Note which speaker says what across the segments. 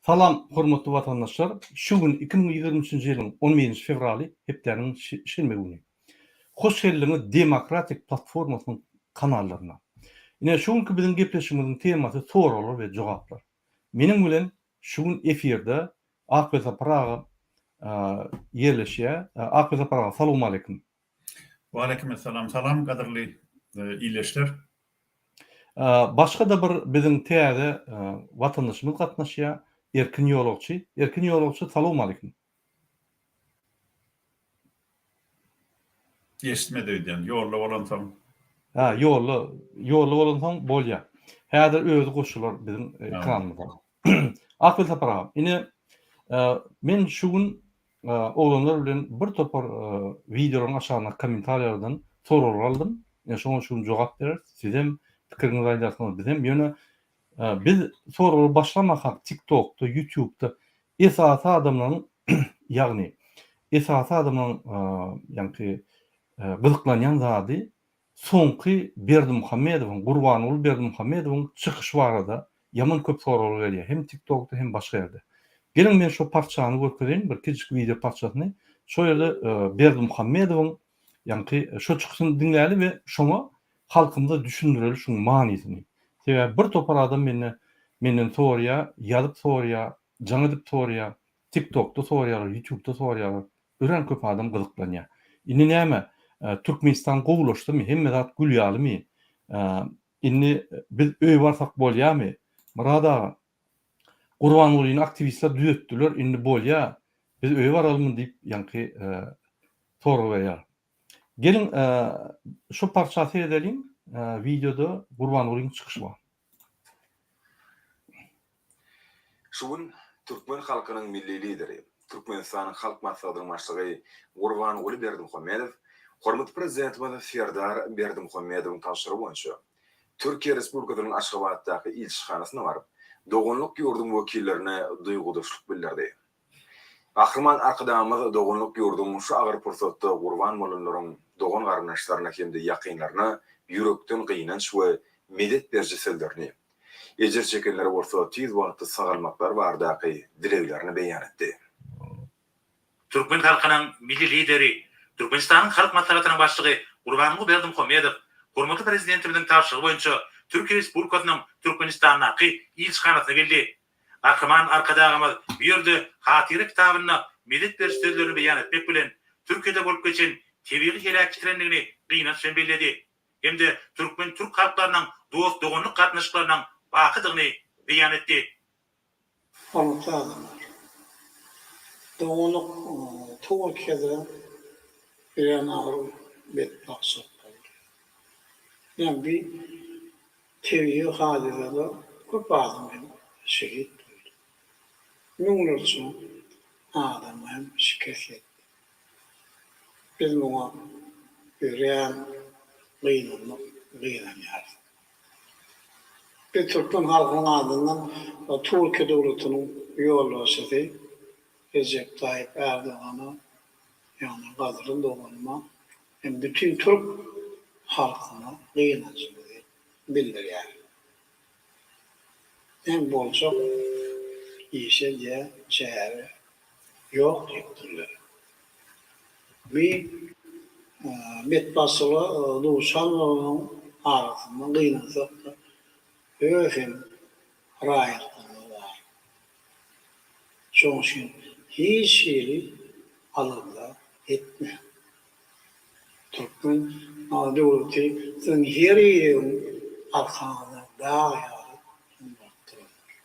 Speaker 1: Salam hormatly watandaşlar! Şu gün 2023-nji ýylyň on birinji fewraly hepdäniň şenbe güni. Hoş geldiňiz Demokratik platformasynyň kanallaryna. Ine şu günki biziň gepleşigimiziň temasy soraglar we jogaplar. Meniň bilen şu gün efirde Akbesapar aga ýerleşýär. Akbesapar aga salowmaleýkim.
Speaker 2: Waleýkim essalam. Salam gadyrly ildeşler.
Speaker 1: Başga-da bir biziň täze watandaşymyz gatnaşýar, Erkin Ýolagçy. Erkin Ýolagçy salowmaleýkim.
Speaker 2: Eşitmedi öýdýän, ýolda bolansoň.
Speaker 1: Hä, ýolda, ýolda bolansoň bolýar. Häzir özi goşular biziň ekranymyza. Akbel Sapar aga, ine, men şu gün oglanlar bilen bir topar wideolaryň aşagyndaky kommentariýalardan soraglar aldym. Ine, şoňa şu gün jogap bereris. Sizem pikiriňizi aýdarsyňyz, bizem. Ýöne biz soraglary başlamakak TikTokda, YouTubeda esasy adamlaryň, ýagny esasy adamlaryň ýaňky gyzyklanýan zady Soňky Berdimuhamedowyň, Gurbanguly Berdimuhamedowyň çykyşy barada ýaman köp soraglar gelýär, hem TikTokda, hem başga ýerde. Geliň men şo parçany görkezeýin, bir kiçijik wideo parçasyny. Şo ýerde Berdimuhamedowyň ýaňky şo çykyşyny diňläli we şoňa halkymyza düşündireli şuň manysyny. Sebäbi bir topar adam mende menden soraýar, ýazyp soraýar, jaň edip soraýar, TikTokda soraýarlar, YouTubeda soraýarlar. Örän köp adam gyzyklanýar. Indi näme, Türkmenistan gowulaşdymy, hemme zat gül ýalymy? Indi biz öý barsak bolýarmy? Myrat aga, Gurbangulyny aktiwistler düzetdiler, indi bolýar, biz öýe baralymy diýip, ýaňky sorag berýär. Geliň, şu parça seredeliň, wideoda Gurbangulyň çykyşy bar.
Speaker 3: Şu gün türkmen halkynyň Milli Lideri, Türkmenistanyň Halk Maslahatynyň Başlygy Gurbanguly Berdimuhamedow hormatly Prezidentimiz Serdar Berdimuhamedowyň tabşyrygy boýunça Türkiýe Respublikasynyň Aşgabatdaky ilçihanasyna baryp, doganlyk ýurduň wekillerine duýgudaşlyk bildirdi. Gahryman Arkadagymyz doganlyk ýurduň şu agyr pursatda gurban bolanlaryň dogan-garyndaşlaryna hem-de ýakynlaryna ýürekden gynanç we medet beriji sözlerini, ejir çekenlere bolsa tiz wagtda sagalmaklary baradaky dileglerini beýan etdi.
Speaker 4: Türkmen halkynyň Milli Lideri, Türkmenistanyň Halk Maslahatynyň Başlygy Gurbanguly Berdimuhamedow hormatly Prezidentimiziň tabşyrygy boýunça Türkiýe Respublikasynyň Türkmenistandaky ilçihanasyna geldi. Gahryman Arkadagymyz bu ýerde Hatyra kitabynda medet beriş sözlerini beýan etmek bilen, Türkiýede bolup geçen tebigy heläkçilendigini gynanç bilen belledi hem-de türkmen-türk halklarynyň dost-doganlyk gatnaşyklarynyň bakydygyny beýan etdi.
Speaker 5: Hormatly adamlar! Doganlyk Türkiýede örän agyr betbagtçylyk boldy. Ýa bi Tebigy hadysada köp adam hem şehit boldy. Müňlerçe adama hem şikes ýetdi. Biz muňa örän gynandyk, gynanýarys. Biz türkmen halkynyň adyndan Türkiýe döwletiniň ýolbaşçysy Rejep Taýyp Ärdogana, ýagny gadyrly doganyma hem bütin türk halkyna gynanjymyzy bildirýärin. Hem boljak işe diýä çäre ýok diýipdirler. Bi betbagtçylyga duçar bolanlaryň arasynda gynansak-da öz hem raýatlarymyz bar. Şonuň üçin hiç hili alada etmäň. Türkmen döwleti siziň her biriňiziň arkaňyzda dag ýaly bolup durandyr.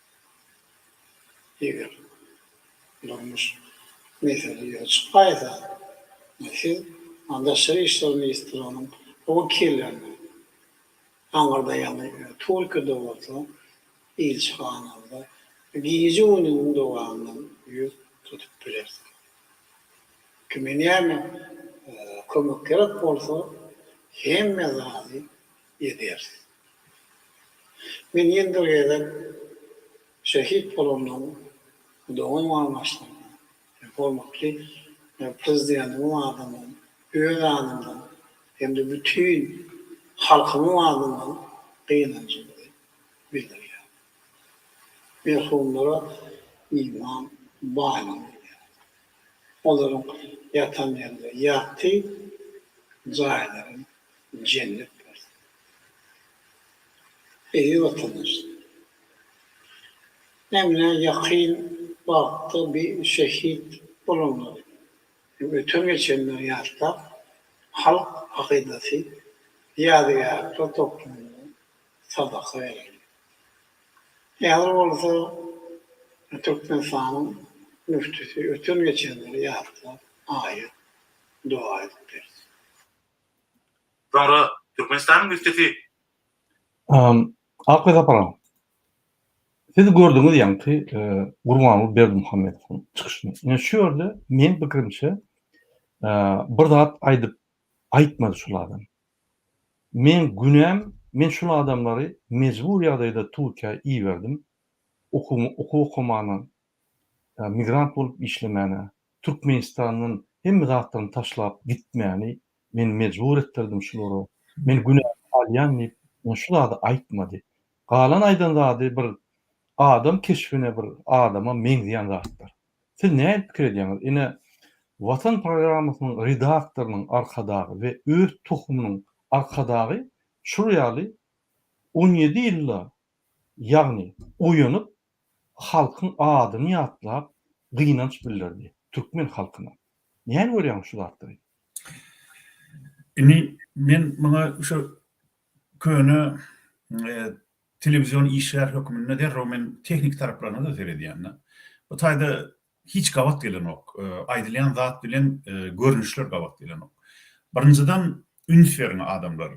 Speaker 5: Eger durmuş mesele ýüze çykaýsa, siz Daşary işler ministrliginiň wekillerine, aňyrda ýagny Türkiýede bolsa ilçihanamyza gije-gündiziň dowamynda ýüz tutup bilersiňiz. Kime näme kömek gerek bolsa hemme zady ederis. Men ýene bir gezek şehit bolanlaryň dogan-garyndaşlaryna hormatly Prezidentimiziň adyndan, öz adymdan hem-de bütin halkymyň adyndan gynanjymyzy bildirýärin. Merhumlara. Iman baýlygyny bersin. Olaryň ýatan ýerleri ýagty, jaýlary jennet bolsun. Eziz watandaşlar! Emine ýakyn wagtda bir şehit bolanlary hem öten-geçenleri ýatlap, Halk hakydasy ýadygärlikler toplumynda sadaka bereli. Häzir bolsa Türkmenistanyň müftüsi öten-geçenleri ýatlap, aýat, doga edip berdi.
Speaker 4: Soňra Türkmenistanyň müftüsi
Speaker 1: Akly Sapar aga, siz gördüňiz ýaňky Gurbanguly Berdimuhamedowyň çykyşyny. Ine şu ýerde meň pikirimçe bir zat aýdyp aýtmady şul adam. Meň günäm men şul adamlary mejbur ýagdaýda Türkiýä iberdim okuw okuw okamana, migrant bolup işlemäne, Türkmenistandan hemme zatlaryny taşlap gitmäni men mejbur etdirdim şulara. Men günämi alýan diýip men şu zady aýtmady. Galan aýdan zady bir adam keşbine bir adama meňzeýän zatlar. Siz nähili pikir edýäňiz? Ine, Watan programmasynyň redaktorynyň arkadagy we öz tohumynyň arkadagy şul ýaly 17 ýylda, ýagny oýanyp, halkyň adyny ýatlap gynanç bildirdi türkmen halkyna. Nähili görýäňiz şu zatlary?
Speaker 2: Indi men muňa şu köne telewizion işgär hökmünde derrew men tehniki taraplaryna-da seredýän-de. Bu taýda hiç gabat gelenok. Aýdylýan zat bilen görnüşler gabat gelenok. Birinjiden üns beriň adamlar.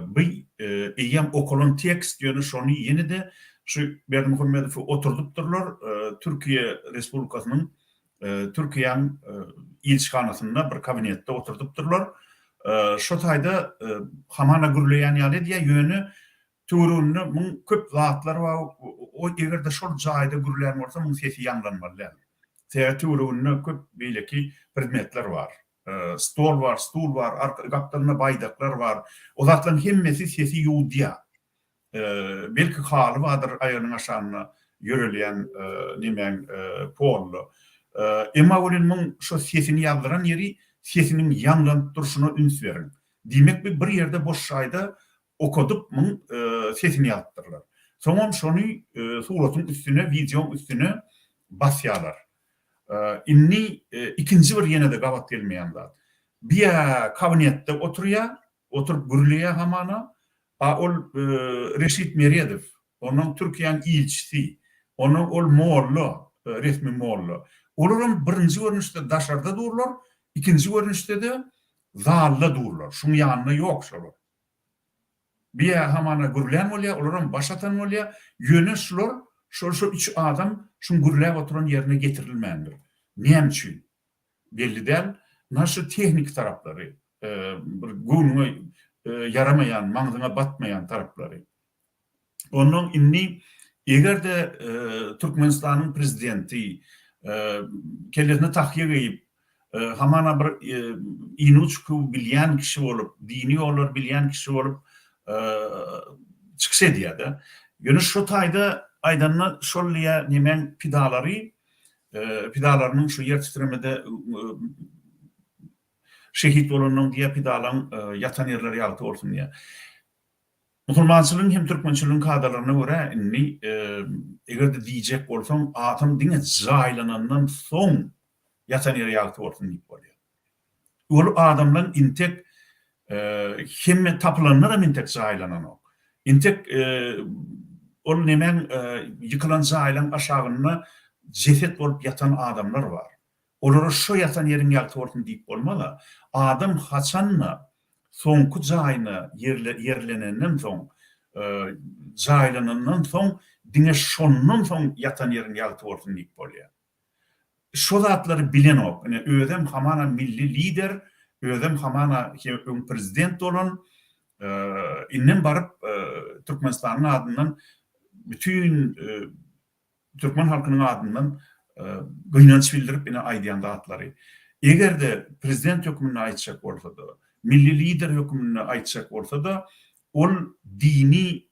Speaker 2: Bu eýýäm okalan tekst ýöne şony ýene-de şu Berdimuhamedowy oturdypdyrlar Türkiýe Respublikasynyň Türkiýäň ilçihanasynda bir kabinetde oturdypdyrlar. Şo taýda hamana gürleýän ýaly edýär ýöne Töwereginde muň köp zatlar bar, o eger-de şol jaýda gürlän bolsa muň sesi ýaňlanmaly däl. Sebäbi töwereginde köp beýleki predmetler bar. Stol bar, stul bar, arka gapdalynda baýdaklar bar. O zatlaryň hemmesi sesi ýuwudýar. Belki haly bardyr aýagynyň aşagynda ýörelýän nemäň polda. Emma welin muň şo sesini ýazdyran ýeri sesiniň ýaňlanyp durşuna üns beriň. Diýmek bi bir ýerde boş jaýda okadyp muň sesini ýazypdyrlar. Soňam şony suratyň üstüne, wideoň üstüne basýarlar. Indi ikinji bir ýene-de gabat gelmeýän zat. Biýa kabinetde oturýar, oturyp gürleýär hamana. A ol Reşit Meredow, onuň Türkiýäň ilçisi, onuň ol molla, resmi molla. Olaram birinji görnüşde daşarda durlar, ikinji görnüşde-de zalda durlar. Şuň ýanynda ýok şolar. Biýä hamana gürlän bolýar, olaram baş atan bolýar. Ýöne şular, şol şo üç adam şuň gürläp oturan ýerine getirilmändir. Näme üçin? Belli däl. Ynha şu tehniki taraplary, bir göwnüňe ýaramaýan, maňzyňa batmaýan taraplary. Onnoň indi eger-de Türkmenistanyň prezidenti kellesine tahýa geýip, hamana bir inuçku bilýän kişi bolup, dini ýollary bilýän kişi bolup çykyş edýär-de. Ýöne şu taýda aýdanda şol diýýär nemäň pidalary, pidalarynyň şu ýer titremede şehit bolanyň diýýär pidalaň ýatan ýerleri ýagty bolsun diýýär. Musulmançylygyň hem türkmençiligiň kadalaryna görä indi eger-de diýjek bolsaň adam diňe jaýlanandan soň ýatan ýeri ýagty bolsun diýip bolýar. Ol adamlaň intek hemme tapylanlaram intek jaýlananok. Intek ol nemäň ýykylan jaýlaň aşagynda jeset bolup ýatan adamlar bar. Olara şo ýatan ýeriň ýagty bolsun diýip bolmaz-a. Adam haçan-da soňky jaýyna ýerlenenden soň, jaýlanandan soň diňe şondan soň ýatan ýeriň ýagty bolsun diýip bolýar. Şo zatlary bilenok. Ine, özem hamana milli lider, özem hamana öň prezident bolan, indem baryp Türkmenistanyň adyndan bütin türkmen halkynyň adyndan gynanç bildirip ine aýdýan zatlary. Eger-de prezident hökmünde aýtjak bolsa-da, milli lider hökmünde aýtjak bolsa-da, ol dini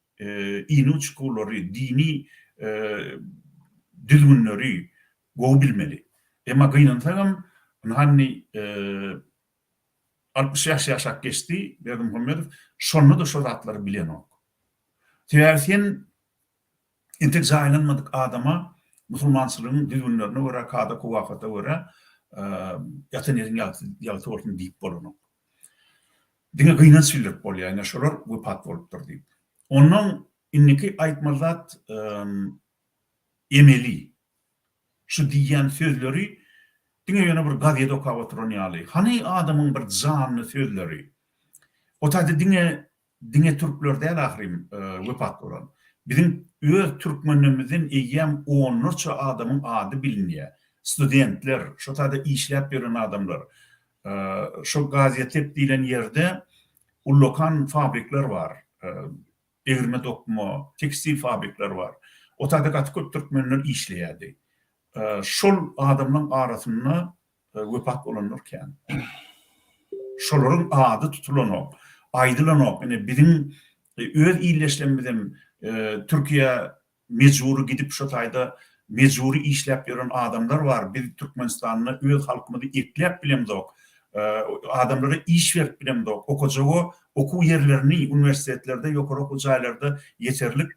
Speaker 2: inuçkulary, dini düzgünleri. Gowy bilmeli. Emma gynansagam, ynha indi 65 ýaşap geçdi Berdimuhamedow, şonda-da şo zatlary bilenok. Sebäbi sen entek jaýlanmadyk adama musulmançylygyň düzgünlerine görä, kada-kowakata görä ýatan ýeriň ýagty bolsun diýip bolanok. Diňe gynanç bildirip bolýar, ine şolar wepat bolupdyr diýip. Ondan indiki aýtmaly zat emeli. Şu diýýän sözleri diňe ýöne bir gazet okap oturan ýaly. Hany adamyň bir janly sözleri? O taýda diňe diňe türkler däl ahyryn wepat bolan. Biziň öz türkmenlerimizden eýýäm onlarça adamyň ady bilinýär. Studentler, şo taýda işläp ýören adamlar. Şo Gaziantep diýlen ýerde ullakan fabrikler bar. Egirme dokma, tekstil fabrikleri bar. O taýda gaty köp türkmenler işleýärdi. Şol adamlaryň arasynda wepat bolanlar kän. Şolaryň ady tutulanok, aýdylanok. Ine biziň öz ildeşlerimizem Türkiýä mejbury gidip şo taýda mejbury işläp ýören adamlar bar. Biz Türkmenistanda öz halkymyzy ekläp bilemzok. Adamlara iş berip bilemzok. Okajaga okuw ýerlerini uniwersitetlerde, ýokary okuw jaýlarda ýeterlik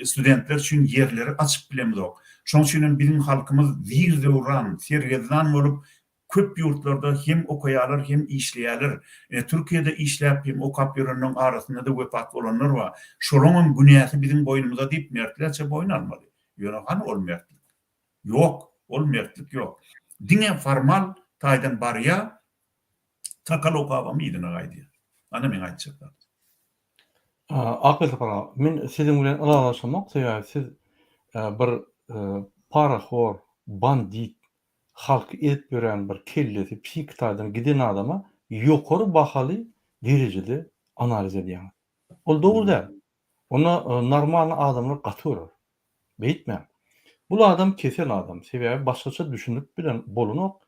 Speaker 2: studentler üçin ýerleri açyp bilemzok. Şonuň üçin hem biziň halkymyz zir-zöwran, sergezdan bolup Köp ýurtlarda hem okaýarlar hem işleýärler. Ine Türkiýede işläp hem okap ýörenleň arasynda-da wepat bolanlar bar. Şolaňam günäsi biziň boýnumyza diýip mertlerçe boýun almaly. Ýöne hany ol mertlik? Ýok, ol mertlik ýok. Diňe formal taýdan barýar, takal okabam yzyna gaýdýar. Ana meň aýtjak zadym.
Speaker 1: Akbel Sapar aga, men siziň bilen ylalaşamok, sebäbi siz bir parahor, bandit, halky ezip ýören bir kellesi psihiki taýdan giden adama ýokary bahaly derejede analiz edýäňiz. Ol dogry däl. Onda normalny adamlar gaty görer. Beýtmäň. Bul adam kesel adam. Sebäbi başgaça düşünip bilen bolanok.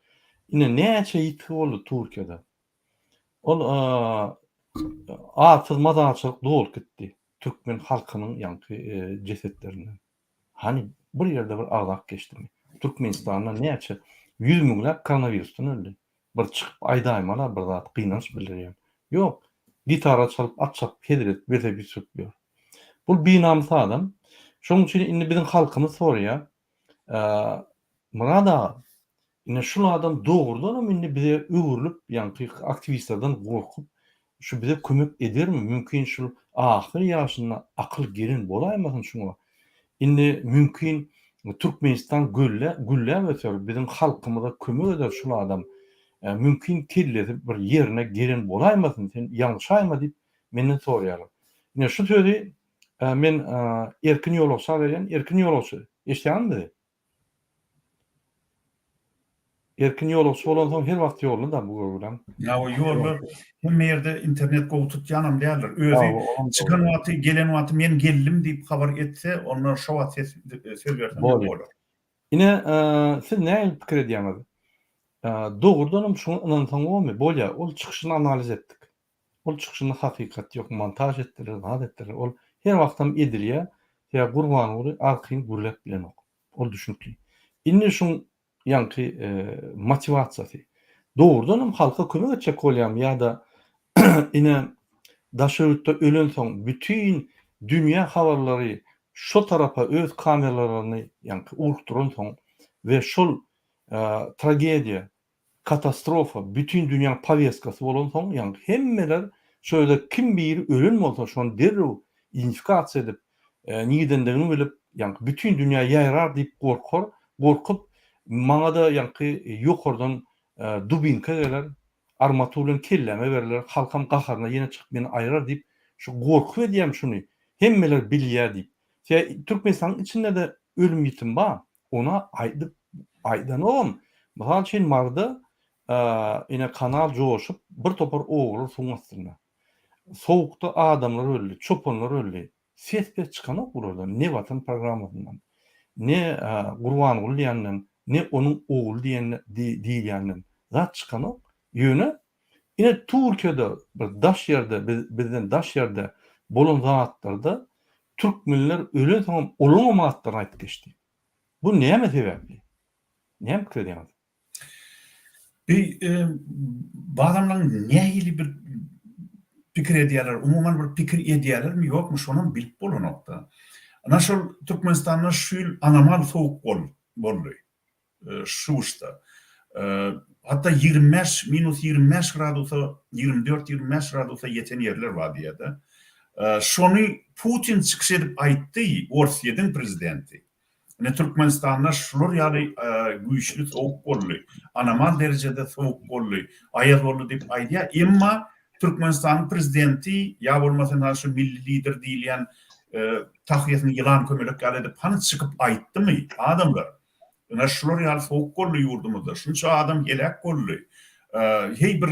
Speaker 1: Ine näçe ýitgi boldy Türkiýede. Ol atsyz mazarçylyk dolup gitdi türkmen halkynyň ýaňky jesetlerinden. Hany bir ýerde bir agzap geçdimi? Türkmenistanda näçe ýüz müňläp koronawirusdan öldi. Bir çykyp aýdaýmala bir zat gynanç bildirýän. Ýok. Gitara çalyp at çapyp hezil edip welosiped sürüp ýör. Bul binamys adam. Şonuň üçin indi biziň halkymyz soraýar. Myrat aga, ine şul adam dogrudanam indi bize öwrülip, ýaňky aktiwistlerden gorkup, şu bize kömek edermi, mümkin şul ahyr ýaşynda akyl gelen bolaýmasyn şuňa. Indi mümkin Türkmenistan gölle, gülläp öser, biziň halkymyza kömek eder şul adam. Mümkin kellesi bir ýerine gelen bolaýmasyn, sen ýalňyşaýma diýip menden soraýarlar. Ine şu sözi Men Erkin ýolagça berýän, Erkin ýolagçy, eşidýäňizmi bizi? Erkin ýolagçy bolansoň her wagt ýolda-da bu görgüläm.
Speaker 2: Ýa o ýollar hemme ýerde internet gowy tutýanam däldir. Özi çykan wagty, gelen wagty men geldim diýip habar etse, onda şo wagt ses söz berseň bolar.
Speaker 1: Ine, siz nähili pikir edýäňiz? Dogrudanam şuňa ynansaň bormy? Bolýar, ol çykyşyny analiz etdik. Ol çykyşynda hakykat ýok, montaž etdiler, zat etdiler. Ol her wagtam edilýär. Sebäbi Gurbanguly arkaýyn gürläp bilenok. Ol düşnükli. Indi şuň ýaňky motiwasiýasy. Dogrudanam halka kömek etjek bolýarmy ýa-da ine daşary ýurtda ölensoň bütin dünýä habarlary şo tarapa öz kameralaryny ýaňky ugrukdyransoň we şol tragediýa katastrofa bütin dünýäň powestkasy bolansoň ýagny hemmeler şo ýerde kim biri ölen bolsa şony derrew identifikasiýa edip niredendigini bilip ýagny bütin dünýä ýaýrar diýip gorkar gorkup maňada ýaňky ýokardan dubinka geler armatur bilen kelläme berler halkam gaharyna ýene çykyp meni aýrar diýip şu gorkup edýäm şuny hemmeler bilýä diýip sebäbi Türkmenistanyň içindede ölüm ýitim bar Ona aýdyp aýdanogam. Mysal üçin Maryda ine kanal joşup bir topar obalar suwuň astynda. Sowukda adamlar öldi, çopanlar öldi. Ses pes çykanok bulardan ne Watan programmasyndan, ne Gurbanguly diýenden, ne onuň ogly diýen diýilýänden zat çykanok. Ýöne ine Türkiýede bir daş ýerde bizden daş ýerde bolan zatlarda Türkmenler ölensoňam olaňam atlaryny aýdyp geçdi. Bu näme sebäpli? Näme pikir edýäňiz?
Speaker 2: Bi bu adamlaryň nähili bir pikir edýärler, umuman bir pikir edýärlermi ýokmy şonam bilip bolanokda. Ynha şol Türkmenistanda şu ýyl anomal sowuk boldy. Şu gyşda. Hatda 25 minus 25 gradusa, 24 25 gradusa ýeten ýerler bar diýýärde. Şony Putin çykyş edip aýtdy, Orsýetiň prezidenti. Ine Türkmenistanda şular ýaly güýçli sowuk boldy, anomal derejede sowuk boldy, aýaz boldy diýip aýdýar. Emma Türkmenistanyň prezidenti ýa bolmasa ynha şu milli lider diýilýän tahýasyny ýylan kömelek ýaly edip hany çykyp aýtdymy adamlar? Ine şular ýaly sowuk boldy ýurdumyzda, şunça adam heläk boldy. Heý bir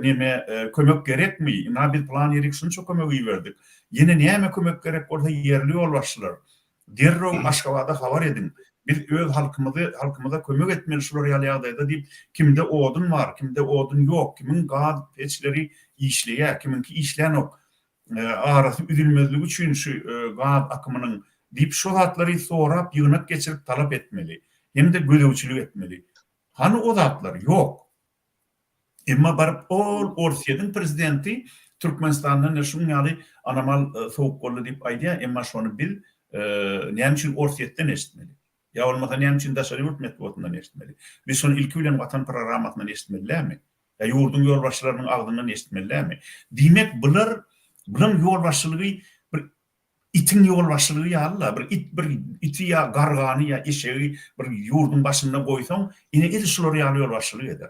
Speaker 2: neme kömek gerekmi? Ynha biz plan ýerik şunça kömek iberdik. Ýene näme kömek gerek bolsa ýerli ýolbaşçylar Derrew Aşgabada habar ediň. Biz öz halkymyzy, halkymyza kömek etmeli şular ýaly ýagdaýda diýip, kimde odun bar, kimde odun ýok, kimiň gaz peçleri işleýär, kimiňki işlänok, arasy üzülmezligi üçin şu gaz akymynyň diýip şo zatlary sorap, ýygnak geçirip talap etmeli hem-de gözegçilik etmeli. Hany o zatlar? Ýok. Emma baryp ol Orsýetiň prezidenti Türkmenistanda ine şuň ýaly anomal sowuk boldy diýip aýdýar, emma şony biz näme üçin Orsýetden eşitmeli? Ýa bolmasa näme üçin daşary ýurt metbugatyndan eşitmeli? Biz şony ilki bilen Watan programmasyndan eşitmeli dälmi? Ýa ýurduň ýolbaşçylarynyň agzyndan eşitmeli dälmi? Diýmek bular bulaň ýolbaşçylygy bir Itiň ýolbaşçylygy ýaly-la, bir it bir iti ýa gargany ýa eşegi bir ýurduň başynda goýsaň, ine edil şular ýaly ýolbaşçylyk eder.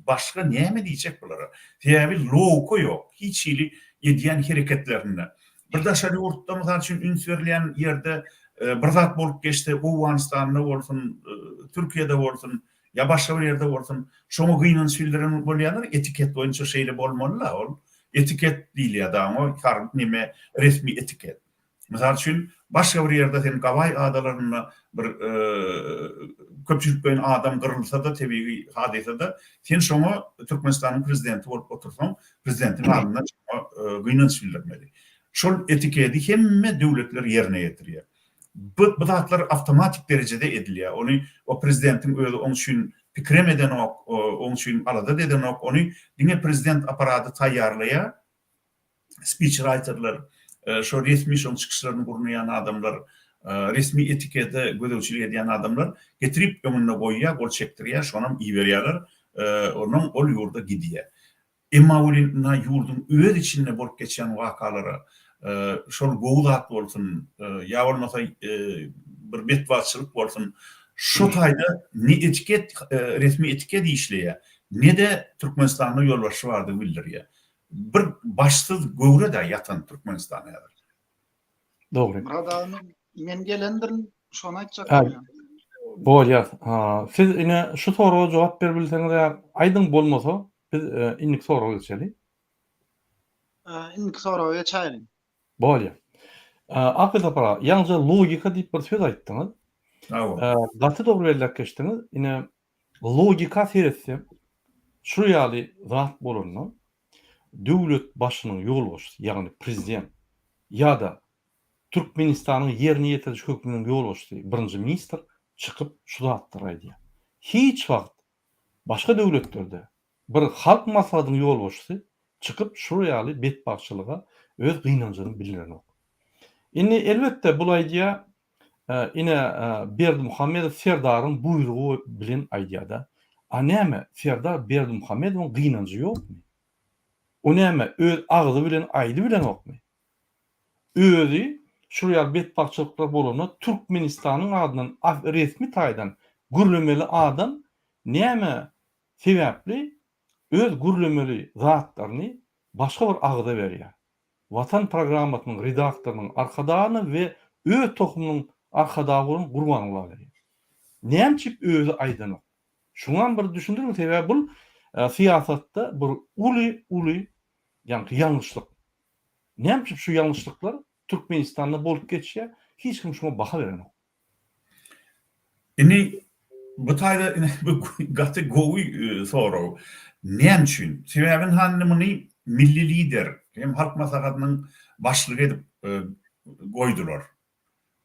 Speaker 2: Başga näme diýjek bulara? Sebäbi logika ýok hiç hili edýän hereketlerinde. Bir daşary ýurtda mysal üçin üns berilýän ýerde bir zat bolup geçse, Owganystanda bolsun, Türkiýede bolsun ýa başga bir ýerde bolsun, şoňa gynanç bildiren bolýarlar, etiket boýunça şeýle bolmaly-la ol. Etiket diýilýär da oňa, harby neme, resmi etiket. Mysal üçin, başga bir ýerde sen Gawaý adalarynda bir köpçülikleýin adam gyrylsa-da, tebigy hadysada, sen şoňa Türkmenistanyň prezidenti bolup otursaň, prezidentiň adyndan şoňa gynanç bildirmeli. Şol etiketi hemme döwletler ýerine ýetirýär. Bu bu zatlar awtomatik derejede edilýär. Ony o prezidentiň özi oň üçin pikirem edenok, oň üçin alada-da edenok. Ony diňe prezident apparady taýýarlaýar. Spiçraýterler, şo resmi şoň çykyşlaryny gurnaýan adamlar, resmi etikete gözegçilik edýän adamlar getirip öňünde goýýar, gol çekdirýär, şonam iberýärler. Onnoň ol ýurda gidýär. Emma welin ynha ýurduň öz içinde bolup geçýän wakalara, şol gowy zat bolsun, ýa bolmasa bir betbagtçylyk bolsun, şo taýda ne etiket, resmi etiket işleýär, ne-de Türkmenistanda ýolbaşçy bardygy bildirýär. Bir başsyz göwre-dä ýatan Türkmenistan häzir.
Speaker 1: Dogry.
Speaker 6: Myrat aga men gelendirin şony aýtjak bolýan.
Speaker 1: Bolýar. Siz ine şu soraga jogap berip bilseňiz eger aýdyň bolmasa biz indiki soraga geçeli.
Speaker 6: Indiki soraga geçäýeliň.
Speaker 1: Bolýar. Akyl Sapar aga, ýaňja logika diýip bir söz aýtdyňyz. Gaty dogry belläp geçdiňiz. Ine logika seretsek şu ýaly zat bolanda döwlet başynyň ýolbaşçysy, ýagny prezident ýa-da Türkmenistanyň ýerine ýetiriji höküminiň ýolbaşçysy, birinji ministr çykyp şu zatlary aýdýar. Hiç wagt başga döwletlerde bir halk maslahatynyň ýolbaşçysy çykyp şular ýaly betbagtçylyga öz gynanjyny bildirenok. Indi elbetde bul aýdýar, ine Berdimuhamedow Serdaryň buýrugy bilen aýdýar-da. A näme Serdar Berdimuhamedowyň gynanjy ýokmy? O näme öz agzy bilen aýdybilenokmy? Özi şul ýaly betbagtçylyklar bolanda Türkmenistanyň adyndan resmi taýdan gürlemeli adam näme sebäpli öz gürlemeli zatlaryny başga bir agza berýär? Watan programmasynyň redaktorynyň arkadagyna we öz tohumynyň arkadagy bolan Gurbangula berýär. Näme üçin özi aýdanok? Şuňam bir düşündiriň sebäbi bul syýasatda bir uly uly ýaňky ýalňyşlyk. Näme üçin şu ýalňyşlyklar Türkmenistanda bolup geçýär hiç kim şuňa baha berenok.
Speaker 2: Indi bu taýda ine bu gaty gowy sorag. Näme üçin? Sebäbi ynha indi muny milli lider hem Halk Maslahatynyň başlygy edip goýdular.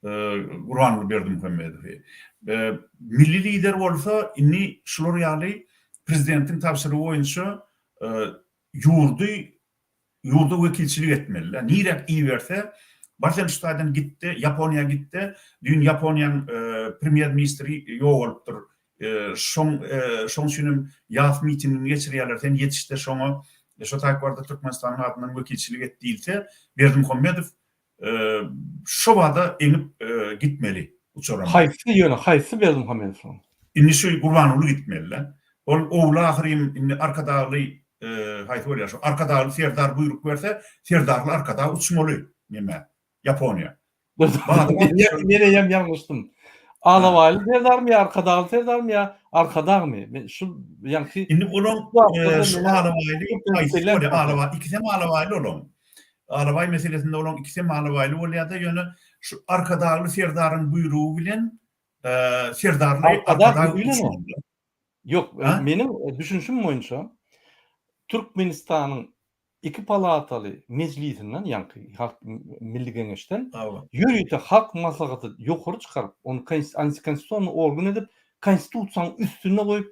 Speaker 2: Gurbanguly Berdimuhamedowy. Milli lider bolsa indi şular ýaly prezidentiň tabşyrygy boýunça ýurdy ýurda wekilçilik etmeli-dä. Niräk iberse, bar sen şu taýdan git-de, Ýaponiýa git-de, düýn Ýaponiýaň premýer-ministri ýogalypdyr. Şoň şoň üçinem ýas mitingini geçirýärler, sen ýetiş-de şoňa, şo taýyk bar-da Türkmenistanyň adyndan wekilçilik et diýilse, Berdimuhamedow şo bada eňip gitmeli uçaram.
Speaker 1: Haýsy ýöne haýsy Berdimuhamedow?
Speaker 2: Indi şu Gurbanguly gitmeli-dä. Ol ogly ahyrym indi Arkadagly haýsy bolýar şu Arkadagly Serdar buýruk berse, Serdarly Arkadag uçmaly nämä Ýaponiýa.
Speaker 1: Men eýýäm ýalňyşdym. Alabaýly Serdarmy ýa Arkadagly Serdarmy ýa Arkadagmy? Men şu ýaňky
Speaker 2: Indi olaň şu Alabaýly haýsy bolýar? Alabaý ikisem Alabaýly olaň. Alabaý meselesinde olaň ikisem Alabaýly bolýar-da, ýöne şu Arkadagly Serdaryň buýrugy bilen Serdarly
Speaker 1: Arkadag uçmaly. Ýok, meniň düşünişim boýunça Türkmenistanyň iki palataly mejlisinden, ýaňky Halk Milli Geňeşden ýörite Halk Maslahaty ýokary çykaryp, ony antikonstitusionnyý organ edip, Konstitusiýanyň üstünde goýup,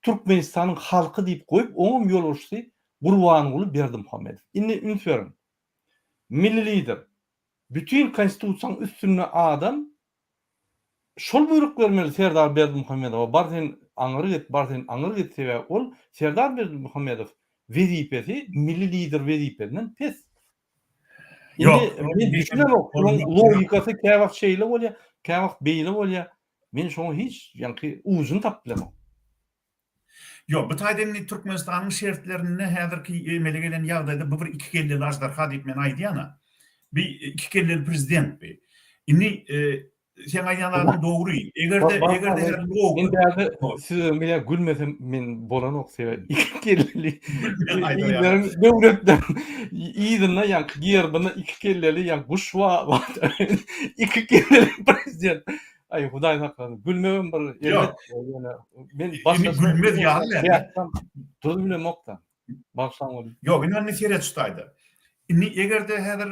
Speaker 1: Türkmenistanyň halky diýip goýup, oňam ýolbaşçysy Gurbanguly Berdimuhamedow. Indi üns beriň. Milli Lider, bütin Konstitusiýanyň üstünde adam Şol buýruk bermeli Serdar Berdimuhamedowa bar sen aňyry git bar sen aňyry git sebäbi ol Serdar Berdimuhamedow wezipesi milli lider wezipesinden pes. Indi men düşünemok şolaň logikasy käwagt şeýle bolýar käwagt beýle bolýar men şoňa hiç ýaňky ujuny tapyp bilemok.
Speaker 2: Ýok, bu taýda indi Türkmenistanyň şertlerinde häzirki emele gelen ýagdaýda bu bir iki kelleli aždarha diýip men aýdýan-a. Bi iki kelleli prezident bi. Indi seň aýdýan zadyň dogry. Eger-de eger-de her
Speaker 1: logika Men bärde size men gülmesem men bolanok sebäbi iki kelleli illeriň döwletleriň yzynda ýaňky gerbinde iki kelleli ýaňky guş bar. Iki kelleli prezident. Aý hudaý saklasyn. Gülmegem bir erbet ýöne men
Speaker 2: başga gülmez ýaly
Speaker 1: däl. Durup bilemok-da. Bagyşlaň ony.
Speaker 2: Ýok, indi ony seret şu taýda. Indi eger-de häzir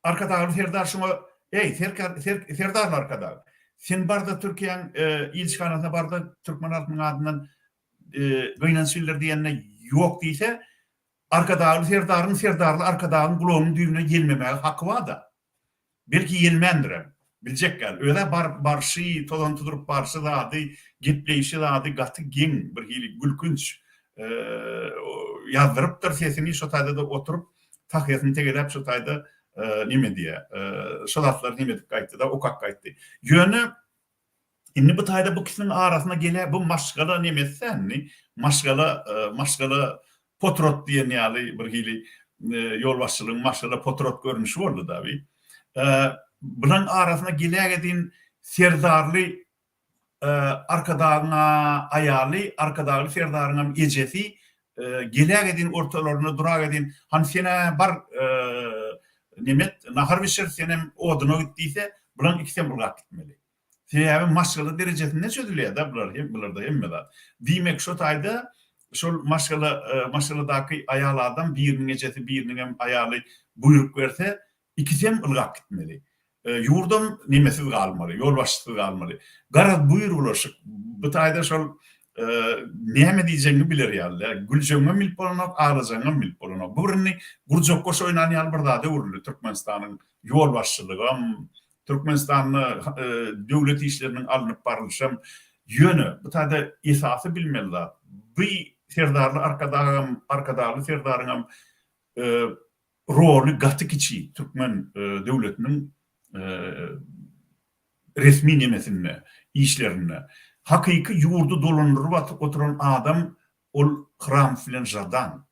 Speaker 2: Arkadagly Serdar şuňa Eý, Serkar, Serdarly Arkadag, sen bar-da Türkiýäň ilçihanasyna bar-da türkmen halkynyň adyndan gynanç bildir diýende ýok diýse, Arkadagly Serdaryň Serdarly Arkadagyň gulagynyň düýbüne ýelmemäge haky bar-da. Belki ýelmändirem. Biljek däl. Öz-ä baryp barşy, tozan tuzuryp barşy zady, gepleýşi zady gaty geň, birhili gülkünç. Ýazdyrypdyr sesini, şo taýda-da oturyp, tahýasyny tegeläp şo taýda neme diýýär, şo zatlary neme edip gaýtdy-da, okap gaýtdy. Ýöne Indi bu taýda bu ikisiniň arasyna gelä bu maşgala nemesi indi maşgala maşgala potrat diýen ýaly bir hili ýolbaşçylygyň maşgala potrat görnüşi boldy da bi. Bulaň arasyna gelägedin Serdarly Arkadagyň aýaly Arkadagly Serdaryňam ejesi gelägedin ortalarynda duragedin hany senä bar nemet nahar bişir senem oduna git diýse bulaň ikisem ylgap gitmeli. Sebäbi maşgala derejesinde çözülýär-de bular hem bularda hemme zat. Diýmek şo taýda şol maşgala maşgaladaky aýal adam biriniň ejesi biriniňem aýaly buýruk berse ikisem ylgap gitmeli. Ýurdam nemesiz galmaly, ýolbaşçysyz galmaly. Garaz buýrulaşyk bu taýda şol näme diýjegiňi biler ýaly däl. Güljegiňem bilip bolanok, aglajagyňam bilip bolanok. Bu bir indi gurjak goş oýnan ýaly bir zada öwrüldi Türkmenistanyň ýolbaşçylygam, Türkmenistanda döwlet işleriniň alnyp barlyşam, ýöne bu taýda esasy bilmeli zat, bu Serdarly Arkadagam, Arkadagly Serdaryňam roly gaty kiçi türkmen döwletiniň resmi nemesinde, işlerinde. Hakyky ýurdy dolandyryp oturan adam ol Hramow bilen Žadan.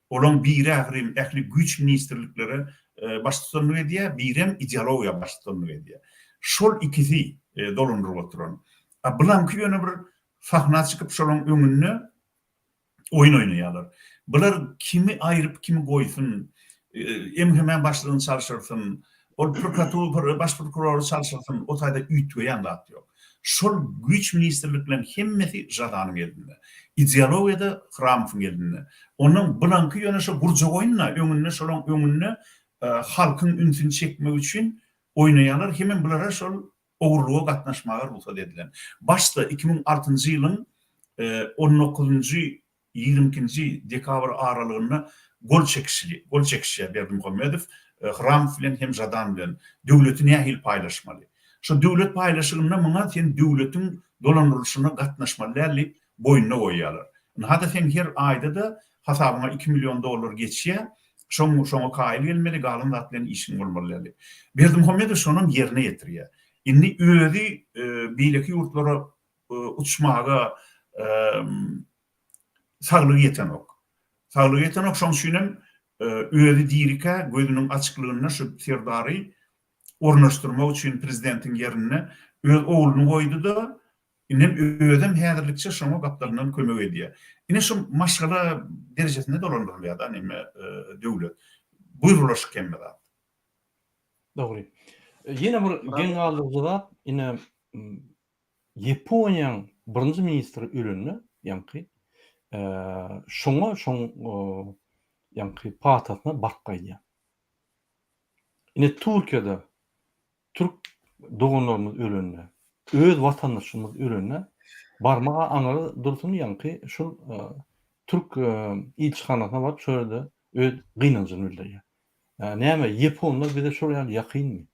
Speaker 2: Olaň biri ahyryn ähli güýç ministrliklere baştutanlyk edýär, birem ideologiýa baştutanlyk edýär. Şol ikisi dolandyryp oturan. A bulaňky ýöne bir sahna çykyp şolaň öňünde oýun oýnaýarlar. Bular kimi aýryp kimi goýsun, MHM-iň başlygyny çalşyrsyn, Ol prokuratura, baş prokurory çalşyrsyn, o taýda üýtgeýän zat ýok. Şol güýç ministrlikleriň hemmesi Žadanyň elinde. Ideologiýa-da Hramowyň elinde. Ondan bulaňky ýöne şo gurjak oýun-da, öňünde şolaň öňünde halkyň ünsüni çekmek üçin. oýnaýarlar hemem bulara şol ogurlyga gatnaşmaga rugsat edilen. Başda 2006-njy ýylyň on dokuzynjy, 22-nji dekabr aralygynda gol çekişili, gol çekişýär Berdimuhamedow Hramow bilen hem Žadan bilen döwleti nähili paýlaşmaly. Şo döwlet paýlaşygynda muňa sen döwletiň dolandyrylyşyna gatnaşmaly däl diýip boýnuna goýýarlar. Ynha-da seň her aýda-da hasabyňa iki million dollar geçýär, şoň şoňa kaýyl gelmeli, galan zat bilen işiň bolmaly däl diýip. Berdimuhamedow şonam ýerine ýetirýär. Indi özi beýleki ýurtlara uçmaga saglygy ýetenok. Saglygy ýetenok, şoň üçinem özi dirikä gözüniň açyklygynda şu Serdary ornaşdyrmak üçin prezidentiň ýerinde öz ogluny goýdy-da, Indem özem häzirlikçe şoňa gapdalyndan kömek edýär. Ine şu maşgala derejesinde dolandyrylýar-da neme döwlet. Buýrulaşyk hemme zat.
Speaker 1: Dogry. Ýene bir geň galdyryjy zat, ine Ýaponiýaň birinji ministri ölende, ýaňky, şoňa şoň ýaňky patasyna baryp gaýdýar. Ine Türkiýede Türk doganlarymyz ölende, öz watandaşymyz ölende barmaga aňyry dursun ýaňky şul türk ilçihanasyna baryp şo ýerde öz gynanjyny bildirýär. Näme ýeponlar bize şol ýaly ýakynmy?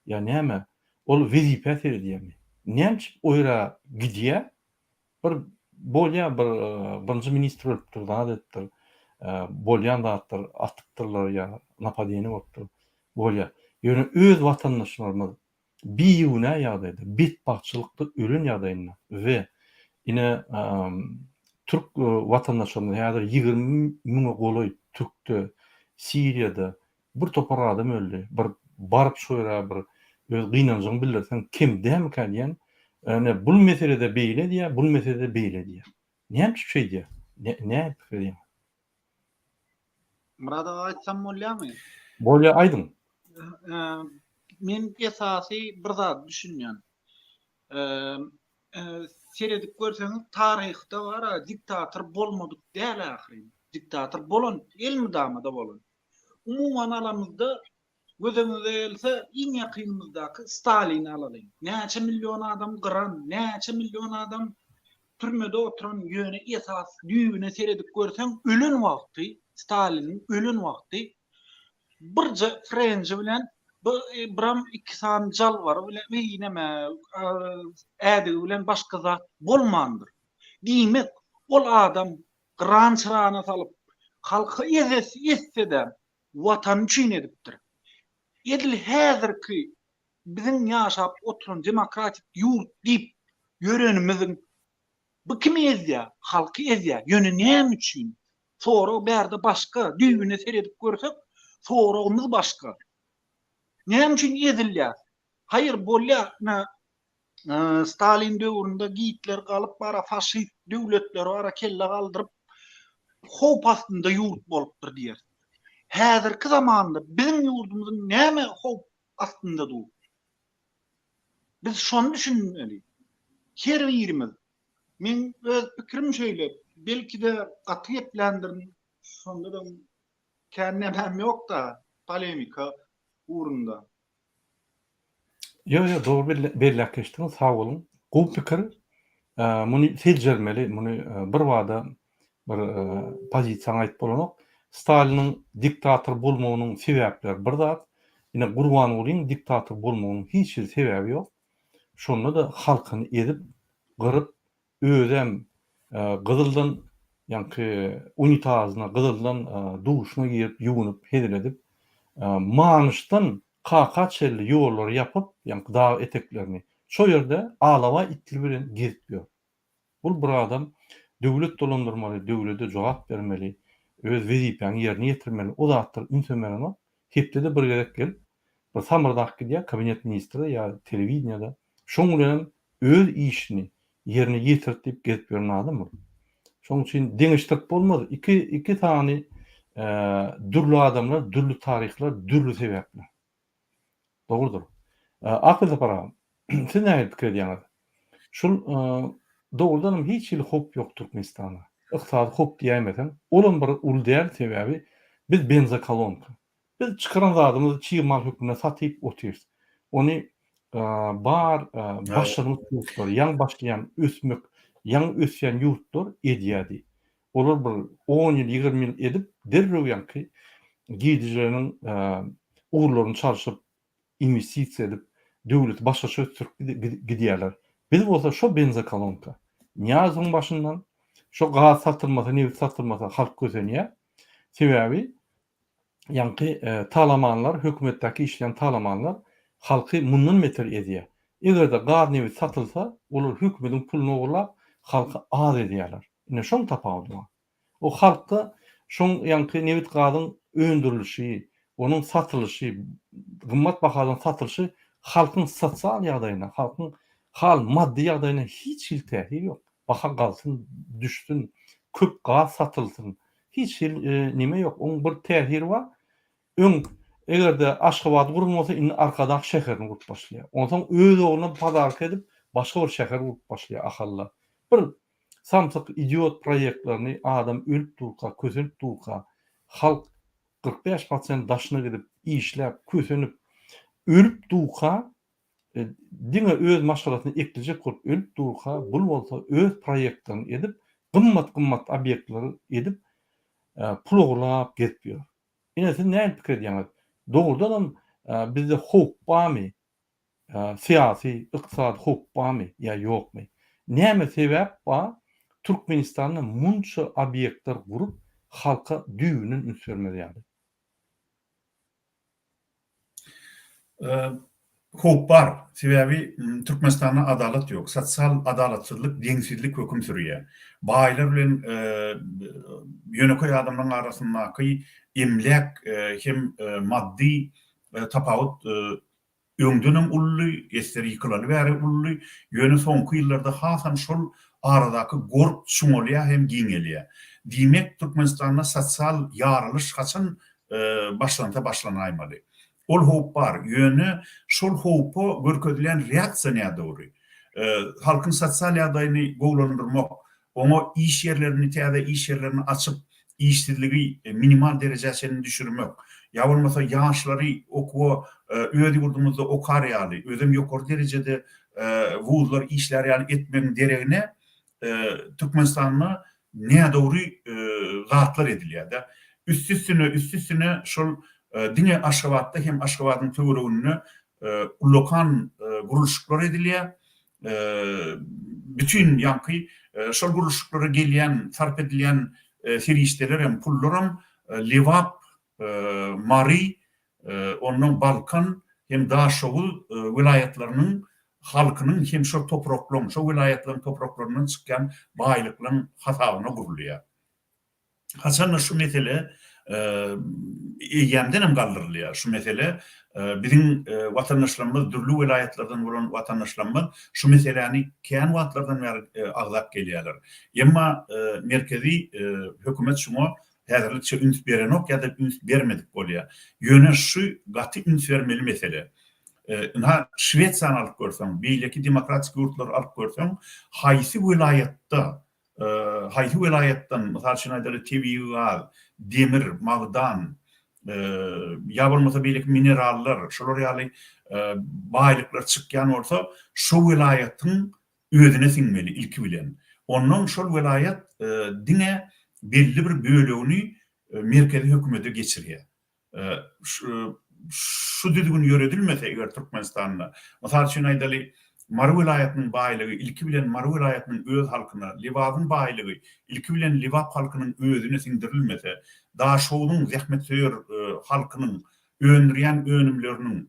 Speaker 1: Ýa näme ol wezipä seredýärmi? Näme üçin o ýere gidýär? Bir bolýar bir birinji ministr ölüpdir zat edipdir bolýan zatdyr atypdyrlar ýa napadeniýe bolupdyr bolýar. Ýöne öz watandaşlarymyz bigünä ýagdaýda betbagtçylykda ölen ýagdaýynda we ine türk watandaşlarymyz häzir 20 müňe golaý türkde Siriýada Bir topar adam öldi. Bir baryp şo ýere bir öz gynanjyňy bildirseň kem dälmikä diýen. Ine bul meselede beýle diýýär, bul meselede beýle diýýär. Näme üçin şeýdýär? Näme pikir edýäňiz?
Speaker 6: Myrat aga aýtsam bolýarmy?
Speaker 1: Bolýar aýdyň.
Speaker 6: Men esasy bir zady düşünýän. Seredip görseňiz taryhda bar-a diktator bolmadyk däl ahyryn. Diktator bolan elmydama-da bolan. Umuman alamyzda, göz öňüňize gelse, iň ýakynymyzdaky Stalini alalyň. Näçe million adam gyran, näçe million adam türmede oturan, ýöne esas düýbüne seredip görseň, ölen wagty, Staliniň ölen wagty birje frenji bilen biram iki sany jalbary bilen, neme, ädigi bilen başga zat bolmandyr. Diýmek, ol adam gyran-çyrana salyp, halky ezesi etse-de, Watany üçin edipdir. Edil häzirki biziň ýaşap oturan demokratik ýurt diýip ýörenimiziň bu kimi ezýär? Halky ezýär. Ýöne näme üçin? Sorag bärde başga, düýbüne seredip görsek, soragymyz başga. Näme üçin ezilýär? Haýyr, bolýar, ine, Stalin döwründe Gitler galyp bara faşist döwletleri bara kelle galdyryp howp astynda ýurt bolupdyr diýeris. Häzirki zamanda biziň ýurdumyzyň näme howp astynda dur? Biz şony düşünmeli. Her birimiz. Meň öz pikirim şeýle. Belki-de gaty gepländirin. Şonda-da kän nämäm ýok-da polemika ugrunda.
Speaker 1: Ýok, ýok, dogry belläp geçdiňiz, sag boluň. Gowy pikir. Muny seljermeli, muny birbada bir pozisiýaňy aýdyp bolanok. Staliniň diktator bolmagynyň sebäpleri bir zat, ine Gurbangulyň diktator bolmagynyň hiç hili sebäbi ýok. Şonda-da halkyny ezip, gyryp, Özem gyzyldan ýaňky unitazyna gyzyldan duşuna girip ýuwunyp hezil edip, Manyşdan Kaka çenli ýollary ýapyp, ýaňky dag eteklerini, şo ýerde alabaý itli bilen gezip ýör. Bul bir adam döwlet dolandyrmaly, döwlede jogap bermeli, öz wezipäňi ýerine ýetirmeli, o zatlara ünsem berenok. Hepdede bir gezek gelip, bir samyrdap gidýär kabinet ministri ýa telewideniýede. Şoň bilenem öz işini ýerine ýetirdi diýip gezip ýören adam ol. Şonuň üçin deňeşdirip bolmaz. Iki iki sany dürli adamlar, dürli taryhlar, dürli sebäpler. Dogrudyr. Akgül Sapar aga, siz nähili pikir edýäňiz? Şul dogrudan hem hiç hili howp ýok Türkmenistana. Ykdysady howp diýäýmeseň, olam bir uly däl, sebäbi biz benzokolonka. Biz çykaran zadymyzy çig mal hökmünde satyp otyrys. Ony bar başlangyç ýurtlar, ýaňy başlaýan ösmek, ýaňy ösýän ýurtlar edýärdi. Olar bir on ýyl, 20 ýyl edip, derrew ýaňky girdejileriniň ugurlaryny çalşyp, inwestisiýa edip, döwleti başgaça ösdürip gidýärler. Biz bolsa şo benzokolonka. Nyýazowyň başyndan şo gaz satylmasa, nebit satylmasa halk kösenýär. Sebäbi ýaňky talamanlar, hökümetdäki işleýän talamanlar halky mundan beter ezýär. Eger-de gaz, nebit satylsa, olar hökümediň puluny ogurlap, halky az ezýärler. Ine şoň tapawudy bar. O halkda şoň ýaňky nebit-gazyň öndürilişi, onuň satylyşy, gymmat bahadan satylyşy halkyň sosial ýagdaýyna, halkyň hal maddy ýagdaýyna hiç hili täsiri ýok. Baha galsyn, düşsün, köp gaz satylsyn, hiç hili neme ýok. Oň bir täsiri bar. Öň eger-de Aşgabat gurulmasa indi Arkadag şäherini gurup başlaýar. Onsoň öz ogluna podarka edip başga bir şäher gurup başlaýar Ahalda. Bir Samsyk idiot proýektlerini adam ölüp durka kösenip durka halk 45 prosent daşyna gidip işläp kösenip ölüp duka diňe öz maşgalasyny eklejek bolup ölüp durka bul bolsa öz proýektlerini edip gymmat gymmat obýektleri edip pul ogurlap gezip ýör. Ine siz nähili pikir edýäňiz? Dogrudanam bizde howp barmy? Syýasy, ykdysady howp barmy ýa ýokmy? Näme sebäp bar Türkmenistanda munça obýektler gurup halka düýbünden üns bermez ýaly?
Speaker 2: Howp bar. Sebäbi Türkmenistanda adalat ýok. Sosial adalatsyzlyk, deňsizlik höküm sürýär. Baýlar bilen ýönekeý adamlaryň arasyndaky emläk hem maddy tapawut öňdenem uludy, esger ýykylaly bäri uludy, ýöne soňky ýyllarda hasam şol aradaky gorp çuňalýar hem giňelýär. Diýmek, Türkmenistanda sosial ýarylyş haçan başlansa başlanaýmaly. Ol howp bar, ýöne şol howpa görkezilýän reaksiýa nädogry. Halkyň sosial ýagdaýyny gowulandyrmak, oňa iş ýerlerini, täze iş ýerlerini açyp, işsizligi minimal derejä çenli düşürmek, ýa bolmasa ýaşlary okuwa öz ýurdumyzda okar ýaly, özem ýokary derejede wuzlar işlär ýaly etmegiň deregine Türkmenistanda nädogry zatlar edilýär-de. Üsti-üstüne, üsti-üstüne şol diňe Aşgabatda hem Aşgabadyň töwereginde ullakan gurluşyklar edilýär. Bütin ýaňky şol gurluşyklara gelýän, sarp edilýän serişdelerem, pullaram Lebap, Mary, ondan Balkan hem Daşoguz welaýatlarynyň halkynyň hem şol topraklaryň, şo welaýatlaryň topraklaryndan çykýan baýlyklaryň hasabyna gurulýar. Haçanda şu mesele eýýämden hem galdyrylýar. Şu mesele biziň watandaşlarymyz, dürli welaýatlardan bolan watandaşlarymyz şu meseläni kän wagtlardan bäri agzap gelýärler. Emma merkezi hökümet şuňa häzirlikçe üns berenok ýa-da üns bermedik bolýar. Ýöne şu gaty üns bermeli mesele. Ynha, Şwesiýany alyp görseň, beýleki demokratik ýurtlary alyp görseň, haýsy welaýatda haýsy welaýatdan, mysal üçin aýdaly, tebigy gaz, demir, magdan, ýa bolmasa beýleki minerallar, şolar ýaly baýlyklar çykýan bolsa, şo welaýatyň özüne siňmeli ilki bilen. Ondan şol welaýat diňe belli bir bölegini merkezi hökümete geçirýär. Şu düzgün ýöredilmese eger Türkmenistanda, mysal üçin aýdaly, Mary welaýatynyň baýlygy ilki bilen Mary welaýatynyň öz halkyna, Lebabyň baýlygy ilki bilen Lebap halkynyň özüne siňdirilmese, Daşogzuň zähmetsöýer halkynyň öndürýän önümleriniň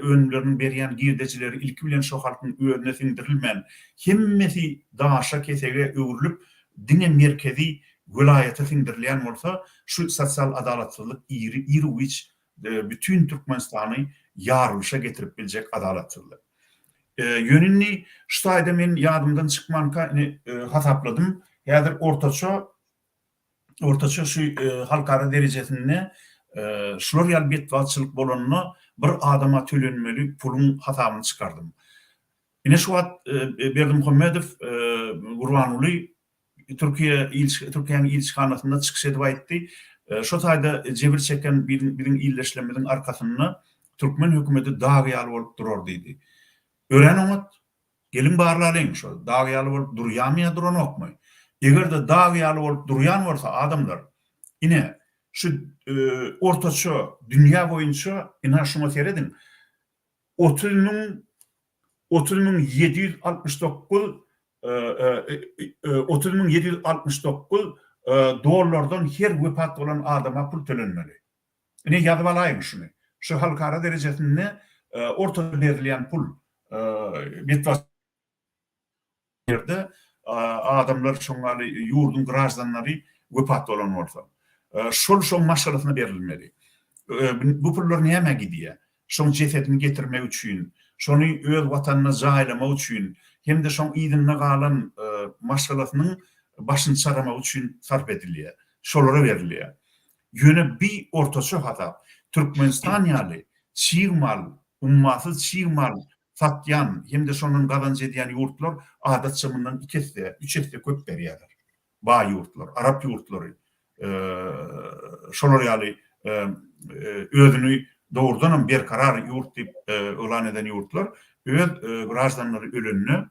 Speaker 2: önümleriniň berýän girdejileri ilki bilen şo halkyň özüne siňdirilmän, hemmesi daşa, kesege öwrülip, diňe merkezi welaýata siňdirilýän bolsa, şu sosial adalatsyzlyk iri, iru-giç bütin Türkmenistany ýarylyşa getirip biljek adalatsyzlyk. Ýöne indi şu taýda men ýadymdan çykmanka indi hasapladym, häzir ortaça ortaça şu halkara derejesinde şular ýaly betbagtçylyk bolanda bir adama tölenmeli puluň hasabyny çykardym. Ine şu wagt Berdimuhamedow Gurbanguly Türkiýe ilçi Türkiýäniň ilçihanasynda çykyş edip aýtdy. Şo taýda jebir çeken biziň biziň ildeşlerimiziň arkasynda. Türkmen hökümeti dag ýaly bolup durar diýdi. Örän oňat. Geliň barlalyň, şo dag ýaly bolup durýarmy ýa duranokmy? Eger-de dag ýaly bolup durýan bolsa, adamlar, ine, şu ortaça dünýä boýunça, ynha şuňa serediň, 30 30769 30769 dollardan her wepat bolan adama pul tölenmeli. Ine ýazyp alaýyň şuny. Şu halkara derejesinde orta berilýän pul betbagt ýerde adamlar şoň ýaly ýurduň graždanlary wepat bolan bolsa. Şol şoň maşgalasyna berilmeli. Bu pullar nämä gidýär? Şoň jesedini getirmek üçin, şony öz watanynda jaýlamak üçin hem-de şoň yzynda galan maşgalasynyň başyny çaramagy üçin sarp edilýär. Şolara berilýär. Ýöne bi ortaça hasap. Türkmenistan ýaly çig mal, ummasyz çig mal satýan hem-de şondan gazanç edýän ýurtlar adatça mundan iki esse, üç esse köp berýärler. Baý ýurtlar, arap ýurtlary şolar ýaly özüni dogrudanam berkarar ýurt diýip yglan eden ýurtlar öz graždanlary ölende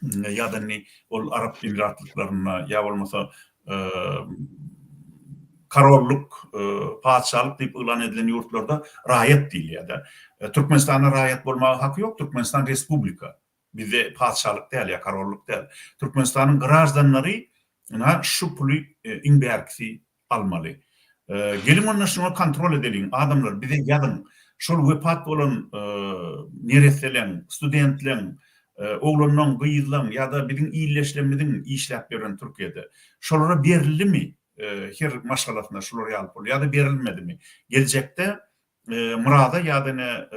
Speaker 2: ýa-da indi ol Arap Emiratlyklarynda ýa bolmasa korollyk, patyşalyk diýip yglan edilen ýurtlarda raýat diýilýär-de. Türkmenistanda raýat bolmaga haky ýok, Türkmenistan respublika. Bizde patyşalyk däl ýa korollyk däl. Türkmenistanyň graždanlary ynha şu puly iň bärkisi almaly. Geliň onda şuňa kontrol edeliň adamlar bize ýazyň şol wepat bolan neresseleň, studentleň, oglanlaň, gyzlaň ýa-da biziň ildeşlemmiziň işläp ýören Türkiýede şolara berildimi her maşgalasyna şular ýaly pul ýa-da berilmedimi? Geljekde Myrada ýa-da ine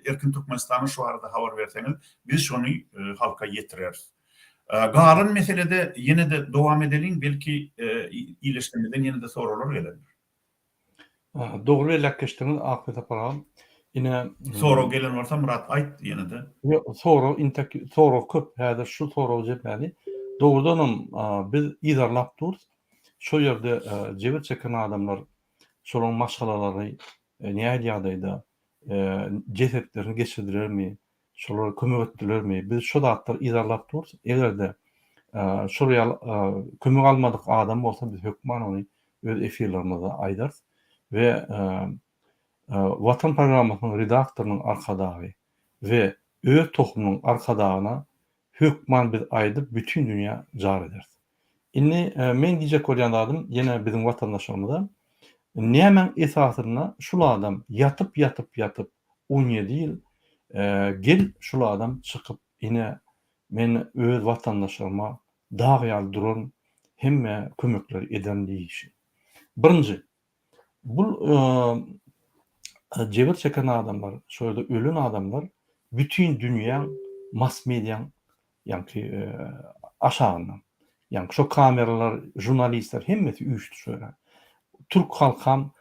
Speaker 2: Erkin Türkmenistana şu barada habar berseňiz, biz şony halka ýetireris. Galan meselede ýene-de dowam edeliň, belki ildeşlerimizden ýene-de soraglar gelendir.
Speaker 1: Dogry belläp geçdiňiz Akly Sapar agam. Ine
Speaker 2: Sorag gelen bolsa Myrat aýt ýene-de.
Speaker 1: Ýok, sorag intek sorag köp. Häzir şu soragy jemläli. Dogrudanam biz yzarlap durus. Şo ýerde jebir çeken adamlar şolaryň maşgalalary nähili ýagdaýda, jesetlerini geçirdilermi, şolara kömek etdilermi, biz şo zatlary yzarlap durus. Eger-de şol ýaly kömek almadyk adam bolsa biz hökman ony öz efirlerimizde aýdarys we Watan programmasynyň redaktorynyň arkadagy we öz tohumynyň arkadagyna hökman biz aýdyp bütin dünýä jar ederis. Indi meň diýjek bolýan zadym ýene biziň watandaşlarymyza nämäň esasynda şul adam ýatyp ýatyp ýatyp 17 ýyl gel şul adam çykyp ine men öz watandaşlaryma dag ýaly duran hemme kömekleri ederin diýişi. Birinji bul jebir çeken adamlar şo ýerde ölen adamlar bütin dünýäň mass mediaň Ýaňky aşagyndan. Ýaňky şo kameralar, žurnalistler hemmesi üýşdi şo ýere. Türk halkam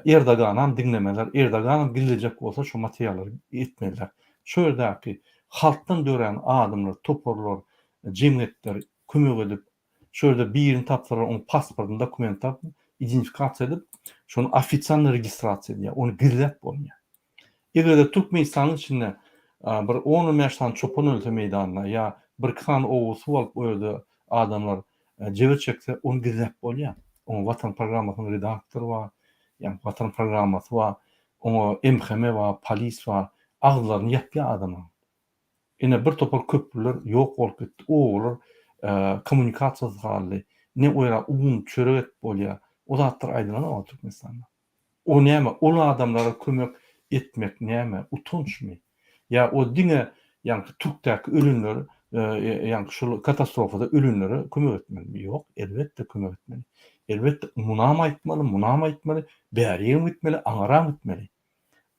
Speaker 1: Erdoganam diňlemeler, Erdoganam gizlejek bolsa şo materiallary etmeliler. Şo ýerdäki halkdan dörän adamlar, toparlar, jemgyýetler kömek edip, şo ýerde birini tapsalar oň pasportyny, dokumentini tapyp, identifikasiýa edip, şony ofitsialnyý registrasiýa edýär. Ony gizläp bolmaýar. Eger-de Türkmenistanyň içinde bir on-on bäş sany çopan ölse meýdanda ýa birki sany oba suw alyp o ýerde adamlar jebir çekse, ony gizläp bolýar. Oňa Watan programmasynyň redaktory bar, ýa Watan programmasy bar, oňa MHM bar, polis bar, agyzlaryny ýapýar adamlaryň. Ine bir topar köprüler ýok bolup gitdi, obalar kommunikasiýasyz galdy. Ne o ýere un, çörek edip bolýar. O zatlar aýdylanok Türkmenistanda. O näme, ol adamlara kömek etmek näme, utançmy? Ýa o diňe ýaňky türkdäki ölenler, ýaňky şol katastrofada ölenlere kömek etmelimi? Ýok, elbetde kömek etmeli. Elbetde munam aýtmaly, munam aýtmaly, bärigem gitmeli, aňaram gitmeli.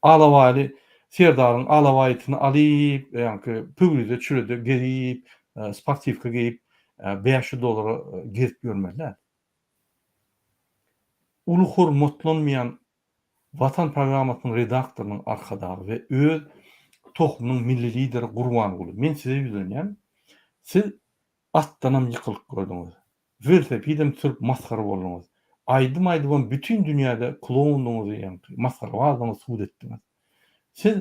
Speaker 1: Alabaýly Serdaryň alabaýytyny alyp, ýaňky pöwrize çürede gezip, sportiwka geýip, 500 dollara gezip ýörmeli däl. Uly hormatlanmaýan Watan programmasynyň redaktorynyň arkadagy we öz tohumynyň milli lideri Gurbanguly, men size ýüzlenýän, siz atdanam ýykylyp gördüňiz, welosipedem sürüp masgara bolduňyz, aýdym aýdybam bütin dünýäde kloundyňyzy, ýagny masgarabazdygyňyzy subut etdiňiz. Siz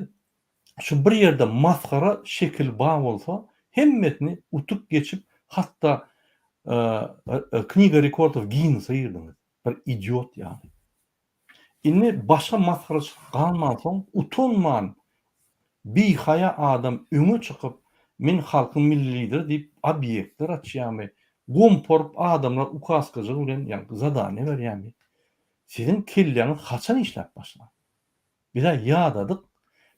Speaker 1: şu bir ýerde masgara şekil bar bolsa hemmesini utup geçip hatda Kniga rekordow Ginnese girdiňiz. Bir idiot ýaly. Indi başga masgaraçylyk galmansoň utanman bihaýa adam öňe çykyp men halkyň milli lideri diýip obýektler açýamy, gomparyp adamlar ukaskajygy bilen ýaňky zadaniýa berýämi? Siziň kelläňiz haçan işläp başlar? Biz-ä ýadadyk.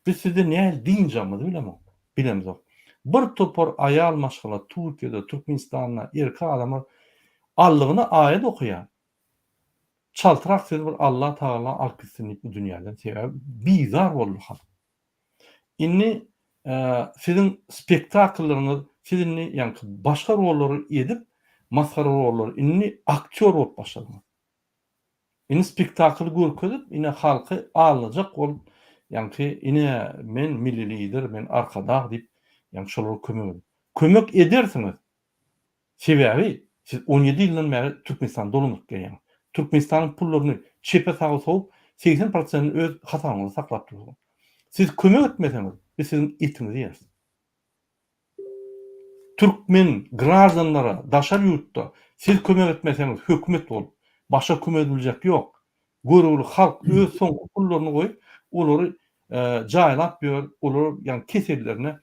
Speaker 1: Biz sizden nähili dynjagymyzy bilemok, bilemzok. Bir topar aýal maşgala Türkiýede, Türkmenistanda erkek adamlar allygyna aýat okaýar. Çaltrak sizi bir Allah Tagala alyp gitsin diýip bu dünýäden sebäbi bizar boldy halk. Indi siziň spektakllaryňyz siz indi ýaňky başga rollary edip masgara rollary indi aktýor bolup başladyňyz. Indi spektakly görkezip ine halky aldajak bolup ýaňky ine men milli lider men arkadag diýip ýaňky şolara kömek edip. Kömek edersiňiz Sebäbi siz on ýedi ýyldan bäri Türkmenistany dolandyryp gelýäňiz. Türkmenistanyň pullaryny çepe saga sowup, 80 prosentini öz hasabyňyzda saklap dursuňyz. Siz kömek etmeseňiz, biz siziň etiňizi ýeris. Türkmen graždanlara daşary ýurtda siz kömek etmeseňiz hökümet bolup, başga kömek edibiljek ýok. Görogly halk öz soňky pullaryny goýup, olary jaýlap ýör, olar ýagny kesellerine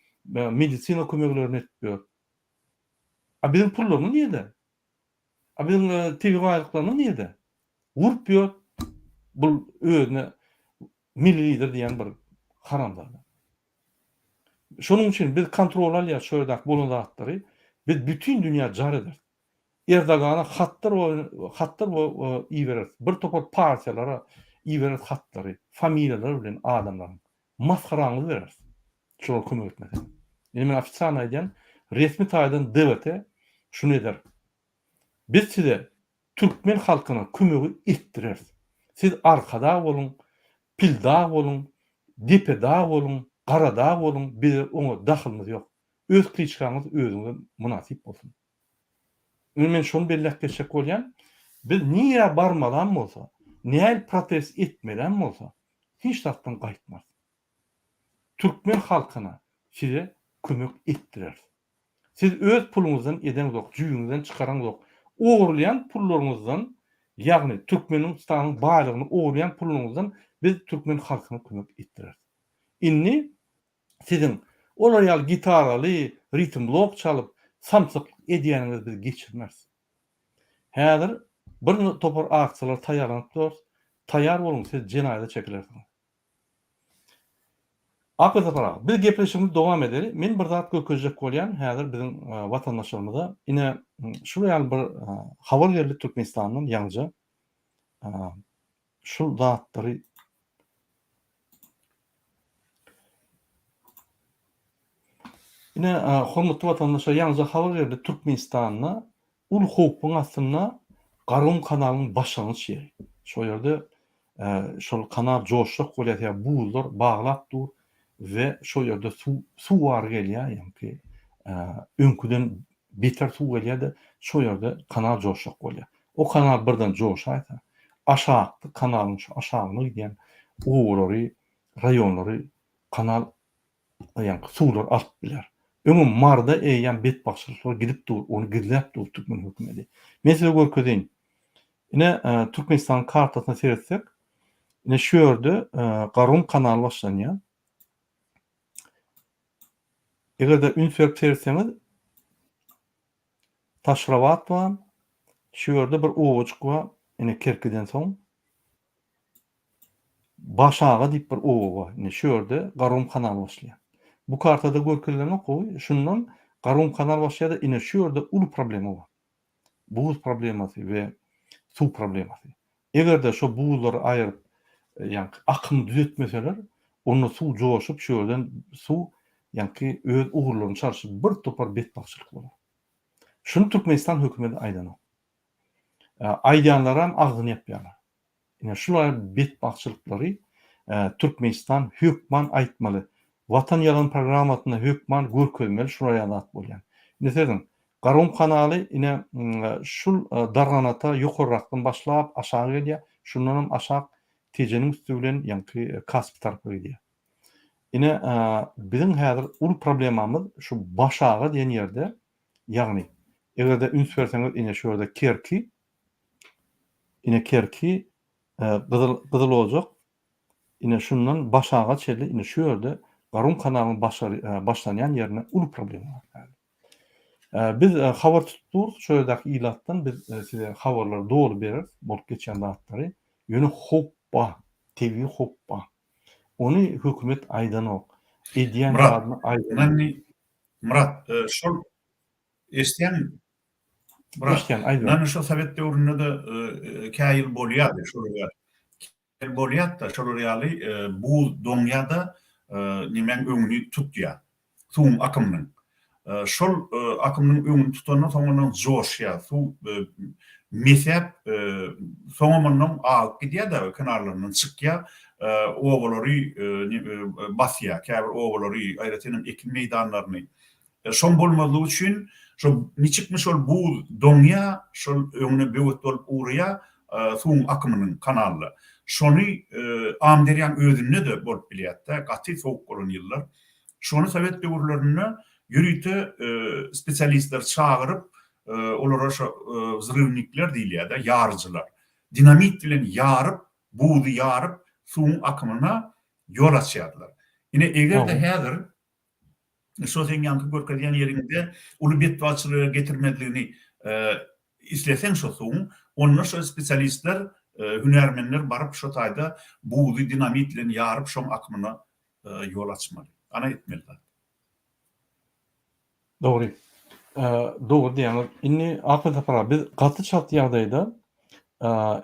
Speaker 1: medisina kömeklerini edip ýör. A biziň pullarymyz nirde? A biziň tebigy baýlyklarymyz nirde? Gurup ýör bul özüne milli lider diýen bir haramzada. Şonuň üçin biz kontrol alýas şu ýerdäki bolan zatlary biz bütin dünýä jar ederis. Erdogana hatlar hatlar ibereris. Bir topar partiýalara ibereris hatlary, familiýalary bilen adamlaryň. Masgaraňyzy bereris. Şolara kömek etmeseňiz. Indi men ofitsialno aýdýan, resmi taýdan DWT şuny eder. Biz size türkmen halkyna kömegi etdireris. Siz Arkadag boluň, Pildag boluň, Depedag boluň, Garadag boluň, bize oňa dahylymyz ýok. Öz kliçkaňyz özüňize mynasyp bolsun. Indi men şony belläp geçjek bolýan, biz nirä barmalam bolsa, nähili protest etmelem bolsa, hiç zatdan gaýtmarys. Türkmen halkyna size kömek etdireris. Siz öz puluňyzdan edeňzok, jübüňizden çykaraňzok. Ogurlaýan pullaryňyzdan, ýagny Türkmenistanyň baýlygyny ogurlaýan puluňyzdan biz türkmen halkyna kömek etdireris. Indi siziň olar ýaly gitaraly ritm blok çalyp samsyklyk edýäniňizi biz geçirmeris. Häzir bir topar aksiýalar taýýarlanyp dur. Taýýar boluň siz jenaýata çekilersiňiz. Akly Sapar aga, biz gepleşigimizi dowam edeli. Men bir zat görkezjek bolýan häzir biziň watandaşlarymyza. Ine şul ýaly bir habar geldi Türkmenistandan ýaňyja. Şul zatlary Ine, hormatly watandaşlar, ýaňyja habar geldi, Türkmenistanda uly howpuň astynda Garagum kanalynyň başlangyç ýeri. Şol ýerde şol kanal joşjak bolýar, sebäbi buzlar baglap dur we şol ýerde suw suw bary gelýär, ýaňky öňküden beter suw gelýär-de, şol ýerde kanal joşjak bolýar. O kanal birden joşaýsa, aşakda kanalyň şu aşagyna gidýän obalary, raýonlary kanal ýaňky suwlar alyp biler. Öňem Maryda eýýäm betbagtçylyklar gidip dur, ony gizläp dur türkmen hökümeti. Men size görkezeýin. Ine, Türkmenistanyň kartasyna seretsek, ine şu ýerde Garagum kanaly başlanýar. Eger-de üns berip seretseňiz, Taşrabat bar, şu ýerde bir obajyk bar, ine Kerkiden soň. Başaga diýip bir oba bar. Ine şu ýerde Garagum kanaly başlaýar. Bu kartada görkezilenok gowy. Şundan Garagum kanaly başlaýar-da, ine şu ýerde uly problema bar. Buz problemasy we suw problemasy. Eger-de şo buzlary aýyryp, ýaňky akymy düzetmeseler, onda suw joşup, şu ýerden suw ýaňky öz ugurlaryny çalşyp bir topar betbagtçylyk bolar. Şuny Türkmenistan hökümeti aýdanok. Aýdýanlaram agzyny ýapýarlar. Ine şular betbagtçylyklary Türkmenistan hökman aýtmaly. Watan ýalan programmasynda hökman görkezmeli şular ýaly zat bolýan. Indi serediň, Garagum kanaly ine şul Darganata ýokarrakdan başlap aşaga gelýär, şundanam aşak Tejeniň üsti bilen ýaňky Kaspi tarapa gidýär. Ine, biziň häzir uly problemamyz şu Başaga diýen ýerde, ýagny, eger-de üns berseňiz, ine şu ýerde Kerki, ine Kerki, Gyzyl, Gyzylojak, ine şundan Başaga çenli, ine şu ýerde Garun kanalynyň başlanýan ýerinde uly problema bar häzir. Biz habar tutup durus, şu ýerdäki ilatdan biz size habarlary doly bereris, bolup geçýän zatlary. Ýöne howp bar, tebigy howp bar. Ony hökümet aýdanok. Edýän
Speaker 2: Myrat,
Speaker 1: zadyny aýdanok.
Speaker 2: Nanny, Myrat, şol eşitýäňmi? Myrat,
Speaker 1: Eşitýän, aýdyber.
Speaker 2: Nanny şol sowet döwründe-de kä ýyl bolýardy şol ýaly. Bolýar-da, şolar ýaly buz doňýar-da, nemäň öňüni tutýar, suwuň akymynyň. Şol akymynyň öňüni tutandan soň ondan joşýar, suw mesäp, soňam ondan agyp gidýär-de, kenarlaryndan çykýar, obalary basýar, käbir obalary, aýratynam ekin meýdanlaryny. Şoň bolmazlygy üçin şo niçikmi şol buz doňýa, şol öňüne böwet bolup ugraýa suwuň akymynyň kanalda. Şony Amyderýaň özünde-de bolup bilýärdi-dä, gaty sowuk bolan ýyllar. Şony sowet döwürlerinde ýörite spesialistleri çagyryp, olara şo wzrywnikler diýilýär-dä, ýaryjylar. Dinamit bilen ýaryp, buzy ýaryp, suwuň akymyna ýol açýardylar. Ine, eger-de häzir Şo seň ýaňky görkezýän ýeriňde uly betbagtçylyga getirmezligini isleseň şo suwuň, onda şo spesialistler, hünärmenler baryp şo taýda buzy dinamit bilen ýaryp şoň akymyna ýol açmaly. Ana etmeli zat.
Speaker 1: Dogry. Dogry diýýäňiz. Indi Akly Sapar aga biz gaty çalt ýagdaýda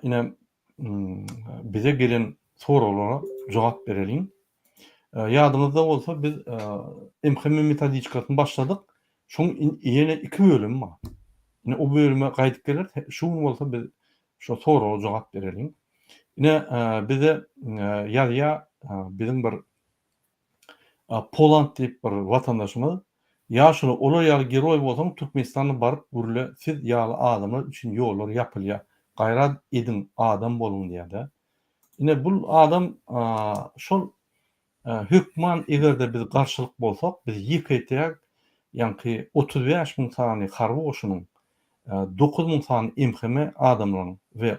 Speaker 1: ine bize gelen soraglara jogap bereliň. Ýadyňyzda bolsa biz MHM metodiçkasyny başladyk. Şoň ýene iki bölümi bar. Ine o bölüme gaýdyp geleris. Şu gün bolsa biz şo soraga jogap bereliň. Ine bize ýazýar biziň bir Poland diýip bir watandaşymyz, Ýaşuly olar ýaly geroý bolsaň Türkmenistanda baryp gürle siz ýaly adamlar üçin ýollar ýapylýa gaýrat ediň adam boluň diýýädä. Ine bul adam şol hökman egerde biz garşylyk bolsak biz ýeke-täk ýaňky 35 müň sany harby goşunyň 9000 sany MHM adamlaryň we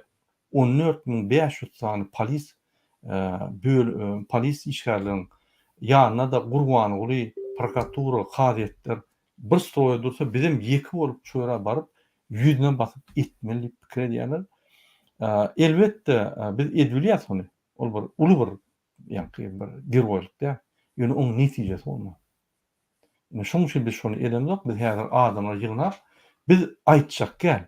Speaker 1: 14500 sany polis böl polis işgärleriň ýanyna-da Gurbanguly, prokuratura, kazyýetler bir stroýa dursa bizem ýeke bolup şu ýere baryp ýüzüne basyp etmeli diýip pikir edýärler. Elbetde biz edibilýäs ony. Ol bir uly bir ýaňky bir geroýlyk däl. Ýöne oň netijesi bolmaz. Ine şoň üçin biz şony edemzok. Biz häzir adamlary ýygnap biz aýtjak däl.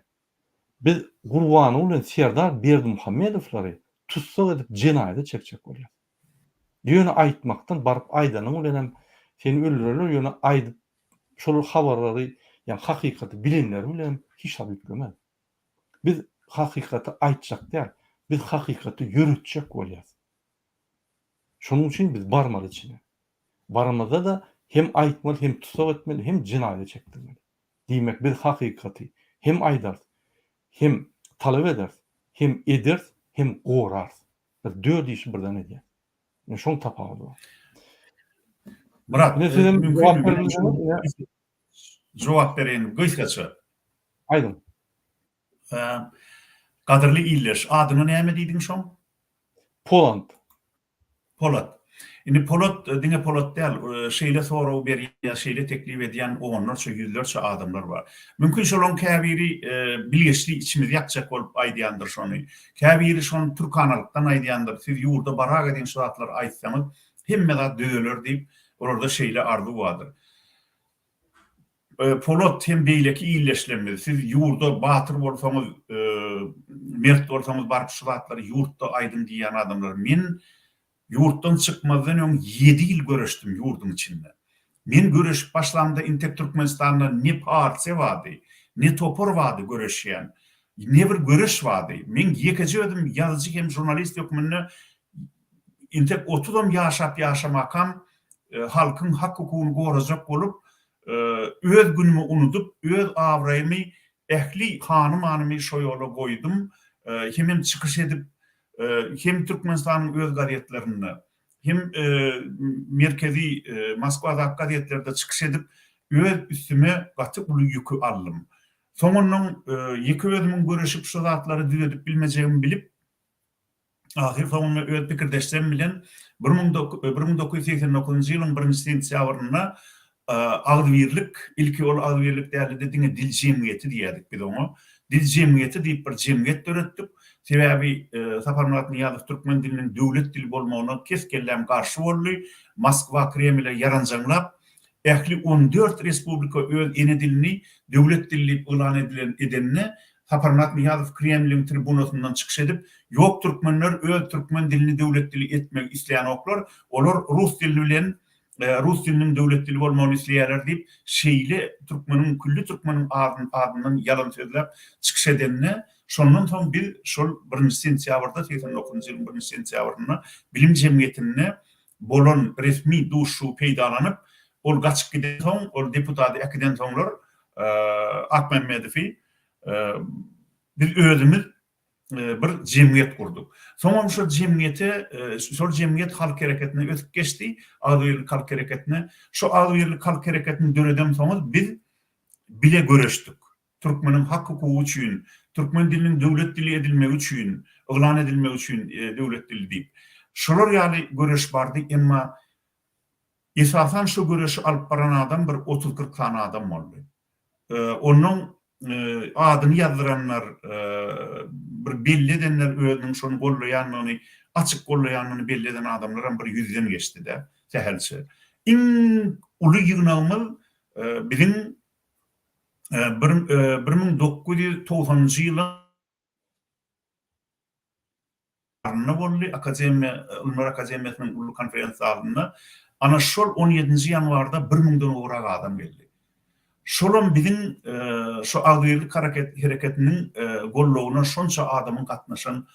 Speaker 1: Biz Gurbanguly bilen Serdar Berdimuhamedowlary tussag edip jenaýata çekjek bolýas. Ýöne aýtmakdan baryp aýdanyň bilenem seni öldürerler ýöne aýdyp şol habarlary ýa hakykaty bilenler bilenem hiç zat üýtgemez. Biz hakykaty aýtjak däl, biz hakykaty ýöretjek bolýas. Şonuň üçin biz barmaly içine. Baramyzda-da hem aýtmaly hem tussag etmeli hem jenaýata çekdirmeli. Diýmek, biz hakykaty hem aýdarys, hem talap ederis, hem ederis, hem gorarys. Biz dört işi birden edýäris. Ine şoň tapawudy bar.
Speaker 2: Myrat,
Speaker 1: Ine sizem
Speaker 2: mümkinmi
Speaker 1: jogap
Speaker 2: men
Speaker 1: bermeseňiz, ine.
Speaker 2: Jogap bereýin gysgaça.
Speaker 1: Aýdyň.
Speaker 2: Gadyrly ildeş, adyňa näme diýdiň şoň?
Speaker 1: Poland.
Speaker 2: Polat. Indi Polat diňe Polat däl, şeýle sorag berýän, şeýle teklip edýän onlarça, ýüzlerçe adamlar bar. Mümkin şolaryň käbiri bilgeşli içimizi ýakjak bolup aýdýandyr şony. Käbiri şony türkanalykdan aýdýandyr, siz ýurda baragediň şu zatlary aýtsaňyz, hemme zat düzeler diýip, olarda şeýle arzuw bardyr. Polat hem beýleki ildeşlerimiz, siz ýurda batyr bolsaňyz, mert bolsaňyz baryp şu zatlary ýurtda aýdyň diýýän adamlar. Men ýurtdan çykmazdan öň ýedi ýyl göreşdim ýurduň içinde. Men göreşip başlamda intek Türkmenistanda ne partiýa bardy, ne topar bardy göreşýän, ne bir göreş bardy. Men ýekeje özüm ýazyjy hem žurnalist hökmünde Intek otuzam ýaşap ýaşamakam halkyň hak hukugyny gorajak bolup öz günümi unudyp öz abraýymy ähli hany-manymy şo ýola goýdum hemem çykyş edip hem Türkmenistanyň öz gazetlerinde. Hem merkezi Moskwadaky gazetlerde çykyş edip, öz üstüme gaty uly ýüki aldym. Soňundan ýeke özümiň göreşip şu zatlary düzedip bilmejegimi bilip, ahyr soňunda öz pikirdeşlerim bilen 1989-njy ýylyň birinji sentýabrynda Agzybirlik, ilki ol agzybirlik däldi-de diňe dil jemgyýeti diýýärdik biz oňa. Dil jemgyýeti diýip bir jemgyýet döretdik. Sebäbi Saparmyrat Nyýazow türkmen diliniň döwlet dili bolmagyna kes-kelläm garşy boldy. Moskwa Kremle ýaranjaňlap, ähli on dört respublika öz ene dilini döwlet dili diýip yglan edilen edende, Saparmyrat Nyýazow Kremliň tribunasyndan çykyş edip, Ýok türkmenler öz türkmen dilini döwlet dili etmegi islänoklar, olar rus dili bilen rus diliniň döwlet dili bolmagyny isleýärler diýip, şeýle türkmeniň, külli türkmeniň adyndan ýalan sözläp çykyş edende, şondan soň biz şol birinji sentýabrda, 89-njy ýylyň birinji sentýabrynda bilim jemgyýetinde bolan resmi duşuşygy peýdalanyp, ol gaçyp gidensoň, ol deputady äkidensoňlar Akmämmedowy biz özümiz bir jemgyýet gurduk. Soňam şol jemgyýete, şol jemgyýet halk hereketine ösüp geçdi, Agzybirlik halk hereketine. Şo Agzybirlik halk hereketini döredemsoňyz biz bile göreşdik. Türkmeniň hak-hukugy üçin, türkmen diliniň döwlet dili edilmegi üçin, yglan edilmegi üçin döwlet dili diýip. Şolar ýaly göreş bardy, emma esasan şo göreşi alyp baran adam bir otuz-kyrk sany adam boldy. Onuň adyny ýazdyranlar, bir belli edenler özüniň şony gollaýandygyny, açyk gollaýandygyny belli eden adamlaram bir ýüzden geçdi-de, sähelçe. Iň uly ýygnagymyz biziň 1990-njy ýylyň Ýanwarynda boldy, Akademiýa, Ylymlar akademiýasynyň uly konferensiýa zalynda. Ana şol on ýedinji ýanwarda bir müňden gowrak adam geldi. Şolam biziň şu agzybirlik hereketiniň goldawyna şonça adamyň gatnaşan,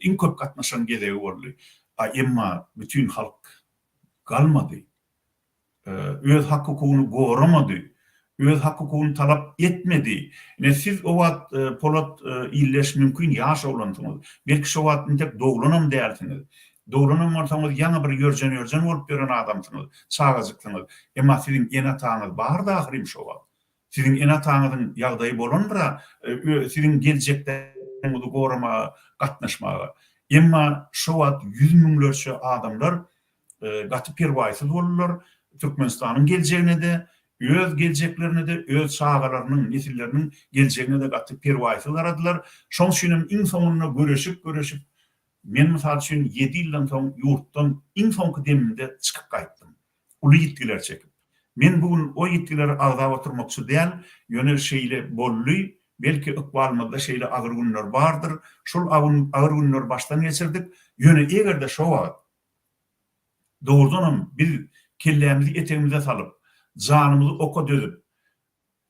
Speaker 2: iň köp gatnaşan gezegi boldy. A emma bütin halk galmady. Öz hak-hukugyny goramady. Öz hak-hukugyny talap etmedi. Ine, siz o wagt, Polat ildeş, mümkin ýaş oglansyňyz. Belki şo wagt intek doglanam dälsiňiz. Doglanam bolsaňyz, ýaňy bir ýörjen-ýörjen bolup ýören adamsyňyz, çagajyksyňyz. Emma siziň ene-ataňyz bardy ahyryn şo wagt. Siziň ene-ataňyzyň ýagdaýy bolandyr-a, siziň geljekde goramaga, gatnaşmaga. Emma şo wagt ýüz müňlerçe adamlar gaty perwaýsyz boldular. Türkmenistanyň geljegine-de, öz geljeklerine-de, öz çagalarynyň, nesilleriniň geljegine-de gaty perwaýsyz garadylar. Şoň üçin hem iň soňunda göreşip-göreşip, men mysal üçin ýedi ýyldan soň ýurtdan iň soňky demimde çykyp gaýtdym. Uly ýitgiler çekip. Men bu gün o ýitgileri agzap oturmakçy däl, ýöne şeýle boldy, belki ykbalymyzda şeýle agyr günler bardyr, şol agyr günleri başdan geçirdik, ýöne eger-de şo wagt Dogrudanam, biz kellämizi etegimize salyp, janymyzy oka dözüp,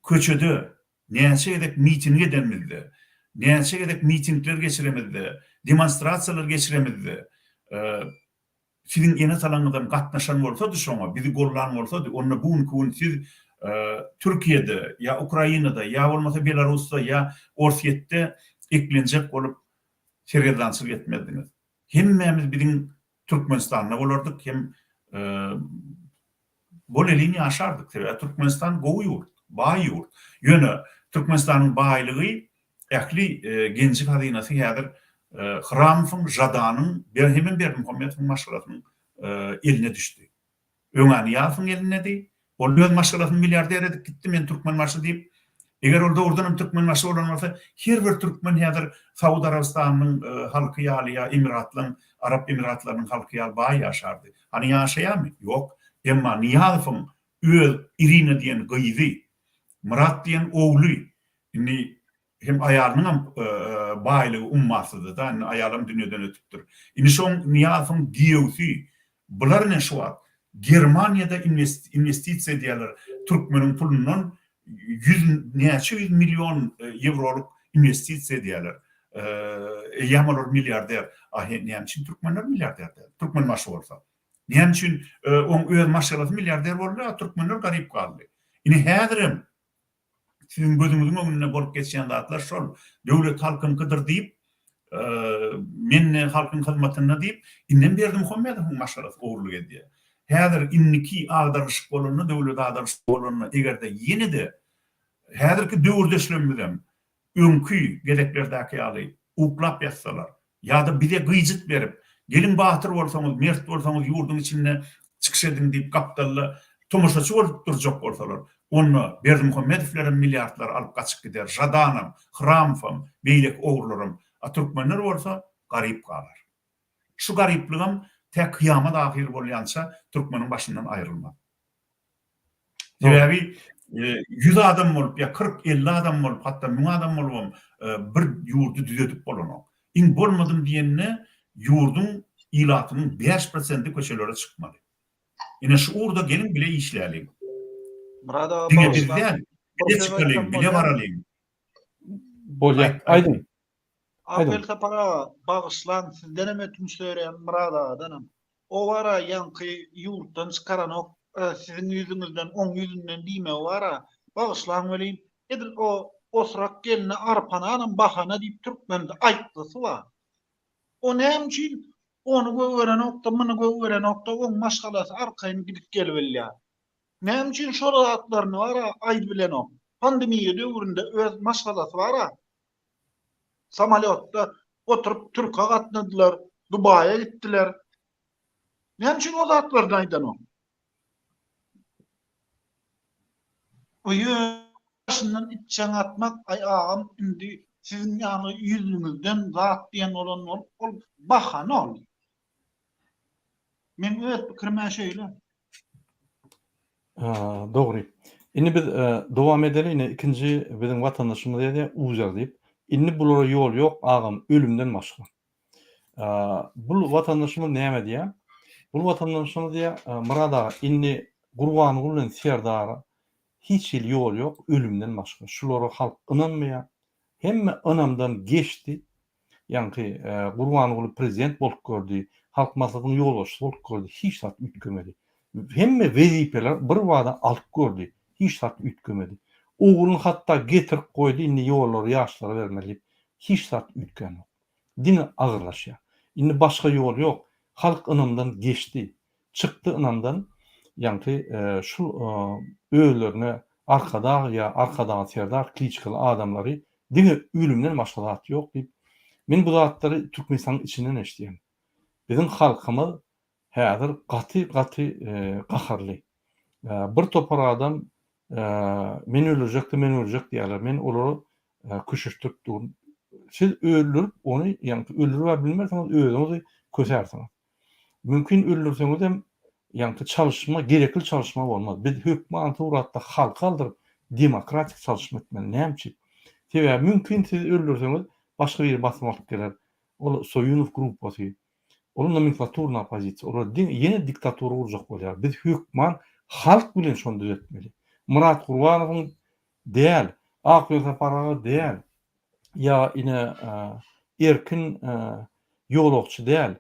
Speaker 2: köçede näçe gezek miting edenimizde, näçe gezek mitingler geçiremizde, demonstrasiýalar geçiremizde, siziň ene-atalaryňyzam gatnaşan bolsady şoňa, bizi gollan bolsady, onda bu günki gün siz Türkiýede ýa Ukrainada, ýa bolmasa Belarusda, ýa Orsýetde eklenjek bolup sergezdançylyk etmezdiňiz. Hemmämiz biziň Türkmenistanda bolardyk hem bolelin ýaşardyk. Sebäbi Türkmenistan gowy ýurt, baý ýurt. Ýöne Türkmenistanyň baýlygy ähli genji-hazynasy häzir Hramowyň, Žadanyň, hemem Berdimuhamedowyň maşgalasynyň eline düşdi. Öň-ä Nyýazowyň elindedi. Ol öz maşgalasyny milliarder edip gitdi, men Türkmenbaşy diýip. Eger ol dogrudan hem Türkmenbaşy bolan bolsa, her bir türkmen häzir Saud Arabystanynyň halky ýaly ýa Emiratlaryň, Arap Emiratlarynyň halky ýaly baý ýaşardy. Hany ýaşaýarmy? Ýok. Emma Nyýazowyň öz Irina diýen gyzy, Myrat diýen ogly, indi Hem aýalynyňam baýlygy ummasyzdy-da, indi aýalam dünýeden ötüpdir. Indi şoň Nyýazowyň giýewsi, bular ine şu wagt Germaniýada inwestisiýa edýärler, türkmeniň pulundan ýüz, näçe ýüz million ýewrolyk inwestisiýa edýärler. Eýýäm olar milliarder. A näme üçin türkmenler milliarder däl? Türkmenbaşy bolsa. Näme üçin oň öz maşgalasy milliarder boldy, a türkmenler garyp galdy? Ine häzirem Siziň gözüňiziň öňünde bolup geçýän zatlar şol. Döwlet halkyňkydyr diýip, Men halkyň hyzmatynda diýip, indem Berdimuhamedowyň maşgalasy ogurlyk edýär. Häzir indiki agdarylyşyk bolanda, döwlet agdarylyşyk bolanda, eger-de ýene-de häzirki döwürdeşlerimizem öňki gezeklerdäki ýaly uklap ýatsalar ýa-da bize gyjyt berip, geliň batyr bolsaňyz, mert bolsaňyz ýurduň içinde çykyş ediň diýip gapdalda tomaşaçy bolup durjak bolsalar, onda Berdimuhamedowlerem milliardlary alyp gaçyp gider, Žadanam, Hramowam, beýleki ogrularam, a türkmenler bolsa garyp galar. Şu garyplygam tä kyýamat ahyry bolýança türkmeniň başyndan aýrylmaz. Sebäbi 100 adam bolup ýa 40-50 adam bolup, hatda 1000 adam bolubam bir ýurdy düzedip bolanok. Iň bolmadym diýende ýurduň ilatynyň 5 prosenti köçelere çykmaly. Ine şu ugurda geliň bile işläliň.
Speaker 6: Myrat aga
Speaker 2: Diňe biz däl, bile çykalyň, bile baralyň.
Speaker 1: Bolýar. Aýdyň.
Speaker 6: Akbel Sapar aga, bagyşlaň, sizdenem ötünç soraýan, Myrat agadanam. O bara ýaňky ýurtdan çykaranok, siziň ýüzüňizden, oň ýüzünden diýmegi bara, bagyşlaň welin, edil o osurak gelne arpa nanam bahana diýip türkmende aýtgysy bar. O näme üçin ony gögerenokda, muny gögerenokda, oň maşgalasy arkaýyn gidip gelibilýär. Näme üçin şol zatlaryny bara aýdybilenok. Pandemiýa döwründe öz maşgalasy bara, Samolýotda oturyp Türke gatnadylar, Dubaýa gitdiler. Näme üçin o zatlaryny aýdanok? O ýöne içjeň atmak, aý agam indi siziň ýaly ýüzüňizden zat diýen bolan bolup, ol bahana ol. Meň öz pikirim-ä şeýle.
Speaker 1: Dogry. Indi biz dowam edeli ine ikinji biziň watandaşymyz ýazýar Uzer diýip. Indi bulara ýol ýok agam ölümden başga. Bul watandaşymyz näme diýýär? Bul watandaşymyz diýýär Myrat aga indi Gurbanguly bilen Serdara hiç hili ýol ýok ölümden başga. Şulara halk ynanmaýar. Hemme ynamdan geçdi. Ýaňky Gurbanguly prezident bolup gördi, Halk Maslahatynyň ýolbaşçysy bolup gördi, hiç zat üýtgemedi. Hemme wezipeler bir bada alyp gördi, hiç zat üýtgemedi. Ogluny hatda getirip goýdy, indi ýollary ýaşlara bermeli diýip, hiç zat üýtgänok. Diňe agyrlaşýar. Indi başga ýol ýok. Halk ynamdan geçdi. Çykdy ynamdan, ýaňky şul özlerine Arkadag ýa Arkadag Serdar kliçkaly adamlary diňe ölümden başga zat ýok diýip, men bu zatlary Türkmenistanyň içinden eşidýän. Biziň halkymyz häzir gaty gaty gaharly. Bir topar adam men öldürjekde men öldürjek diýýärler. Men olary köşeşdirip durun. Siz öldürip ony ýaňky öldürip bilmersiňiz özüňizi kösärsiňiz. Mümkin öldürseňizem ýaňky çalyşma gerekli çalyşma bolmaz. Biz hökman suratda halky aldyryp demokratik çalyşma etmeli. Näme üçin? Sebäbi mümkin siz öldürseňiz başga biri basym alyp geler. Ol Soýunow gruppasy. Ol nomenklaturny oppozisiýa. Olar diňe ýene diktatura gurjak bolýar. Biz hökman halk bilen şony düzetmeli. Myrat Gurbanowyň däl, Akbel Sapar aga däl, ýa ine erkin ýolagçy däl.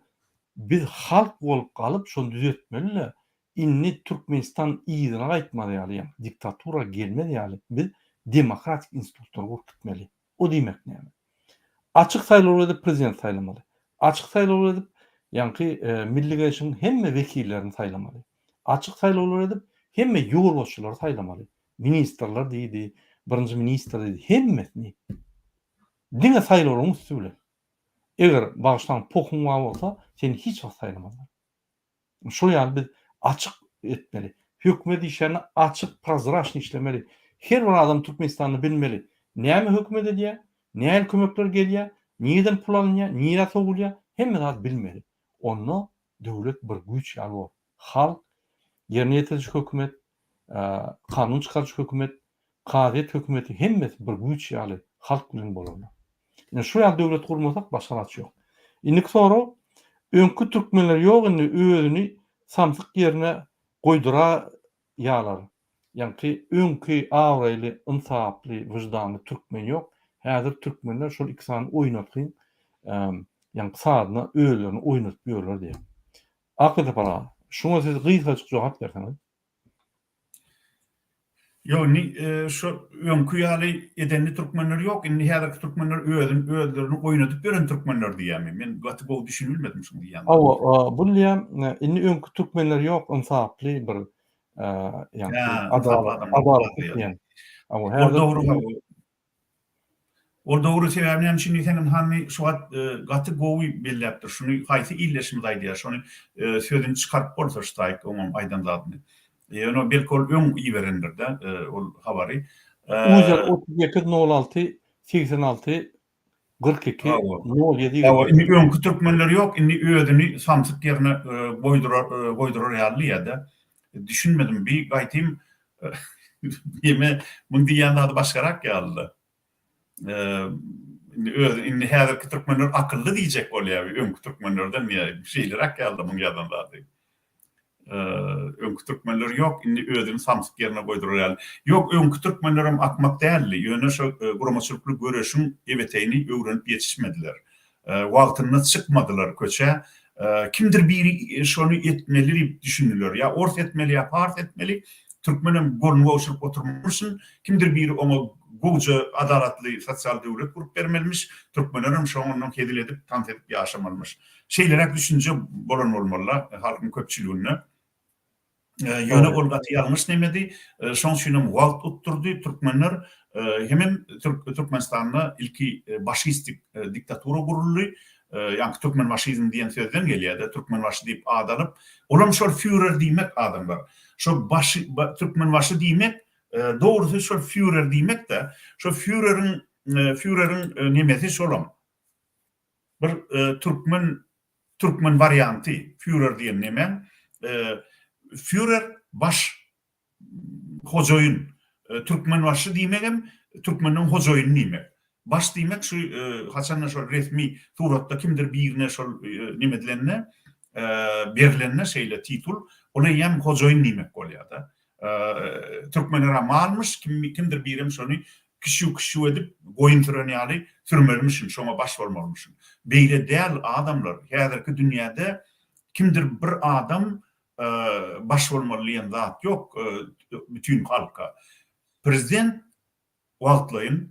Speaker 1: Biz halk bolup galyp şony düzetmeli-de, indi Türkmenistan yzyna gaýtmaz ýaly, ýa diktatura gelmez ýaly biz demokratik institutlary gurup gitmeli. O diýmek näme? Açyk saýlawlar edip prezident saýlamaly. Açyk saýlawlar edip ýaňky Milli Geňeşiň hemme wekillerini saýlamaly. Açyk saýlawlar edip hemme ýolbaşçylary saýlamaly. Ministrler diýdi, birinji ministr diýdi, hemmesini. Diňe saýlawlaryň üsti bilen. Eger bagyşlaň pohuň bar bolsa, seni hiç wagt saýlamazlar. Şol ýaly biz açyk etmeli. Hökümet işlerini açyk, prozraçnyý işlemeli. Her bir adam Türkmenistanda bilmeli. Näme hökümet edýär, nähili kömekler gelýär, nireden pul alynýar, nirä sowulýar, hemme zady bilmeli. Onda döwlet bir güýç ýaly bolar. Halk, ýerine ýetiriji hökümet, kanun çykaryjy hökümet, kazyýet hökümeti hemmesi bir güýç ýaly halk bilen bolarlar. Ine şu ýaly döwlet gurmasak başga alaç ýok. Indiki sorag, öňki türkmenler ýok indi özüni samsyk ýerine goýduraýalar. Ýaňky öňki abraýly, ynsaply, wyždanly türkmen ýok. Häzir türkmenler şol iki sany oýnatgyň ýaňky sazyna özlerini oýnadyp ýörler diýýär. Akly Sapar aga, şuňa siz gysgajyk jogap berseňiz.
Speaker 2: Ýok indi şu öňki ýaly edenli türkmenler ýok indi häzirki türkmenler özün özlerini oýnadyp ýören türkmenler diýýämi men gaty gowy düşünip bilmedim şuň diýýän zadyna.
Speaker 1: Hawa bul diýýän indi öňki türkmenler ýok ynsaply bir ýaňky adalatly diýýän.
Speaker 2: Hawa häzir dogry Ol dogry sebäbi näme üçin diýseň hany şu wagt gaty gowy belläpdir şuny haýsy ildeşimiz aýdýar şony sözüni çykaryp bolsa şu taýyk oňam aýdan zadyny ýöne belki ol öň iberendirde ol habary.
Speaker 1: Uzer 38 06 86 42 07
Speaker 2: Hawa indi öňki türkmenler ýok indi özüni samsyk ýerine goýdurar goýdurar ýaly diýýärde düşünmedim bi gaýtym Neme, muň diýýän zady başgarak ýaly-da. Indi özi indi häzirki türkmenler akylly diýjek bolýar, öňki türkmenlerden ýa şeýleräk ýaly-da muň ýazan zady. Öňki türkmenler ýok, indi özüni samsyk ýerine goýdurar ýaly. Ýok, öňki türkmenlerem akmak däldi, ýöne şo guramaçylykly göreşiň ebeteýini öwrenip ýetişmediler. Wagtynda çykmadylar köçä. Kimdir biri şony etmeli diýip düşündiler. Ýa ors etmeli, ýa pars etmeli. Türkmenem goluny gowşuryp oturmalyşyn. Kimdir biri oňa gowja adalatly sosial döwlet gurup bermelimiş. Türkmenlerem şoňundan hezil edip, tans edip ýaşamalymyş. Şeýleräk düşünje bolan bolmaly-la halkyň köpçüliginde. Ýöne ol gaty ýalňyş nemedi. Şoň üçinem wagt utdurdy türkmenler. Hemem Türkmenistanda ilki başistik diktatura guruldy. Ýaňky türkmenbaşizm diýen sözden gelýär-de, türkmenbaşy diýip ad alyp, olam şol fýurer diýmek adamlar. Şo başy türkmenbaşy diýmek, dogrusy şol fýurer diýmek-de, şo fýureriň fýureriň nemesi şolam. Bir türkmen Türkmen warianty fýurer diýen nemäň? Fýurer baş hojaýyn. Türkmenbaşy diýmegem türkmeniň hojaýyny diýmek. Baş diýmek şu haçanda şol resmi suratda kimdir birine şol neme edilende berlende şeýle titul ol eýýäm hojaýyn diýmek bolýar-da. Türkmenler-ä malmyş, kimdir birem şony kişu-kişu edip, goýun süren ýaly sürmelimişin, şoňa baş bolmalymyşyn. Beýle däl adamlar, häzirki dünýäde kimdir bir adam baş bolmaly diýen zat ýok bütin halka. Prezident wagtlaýyn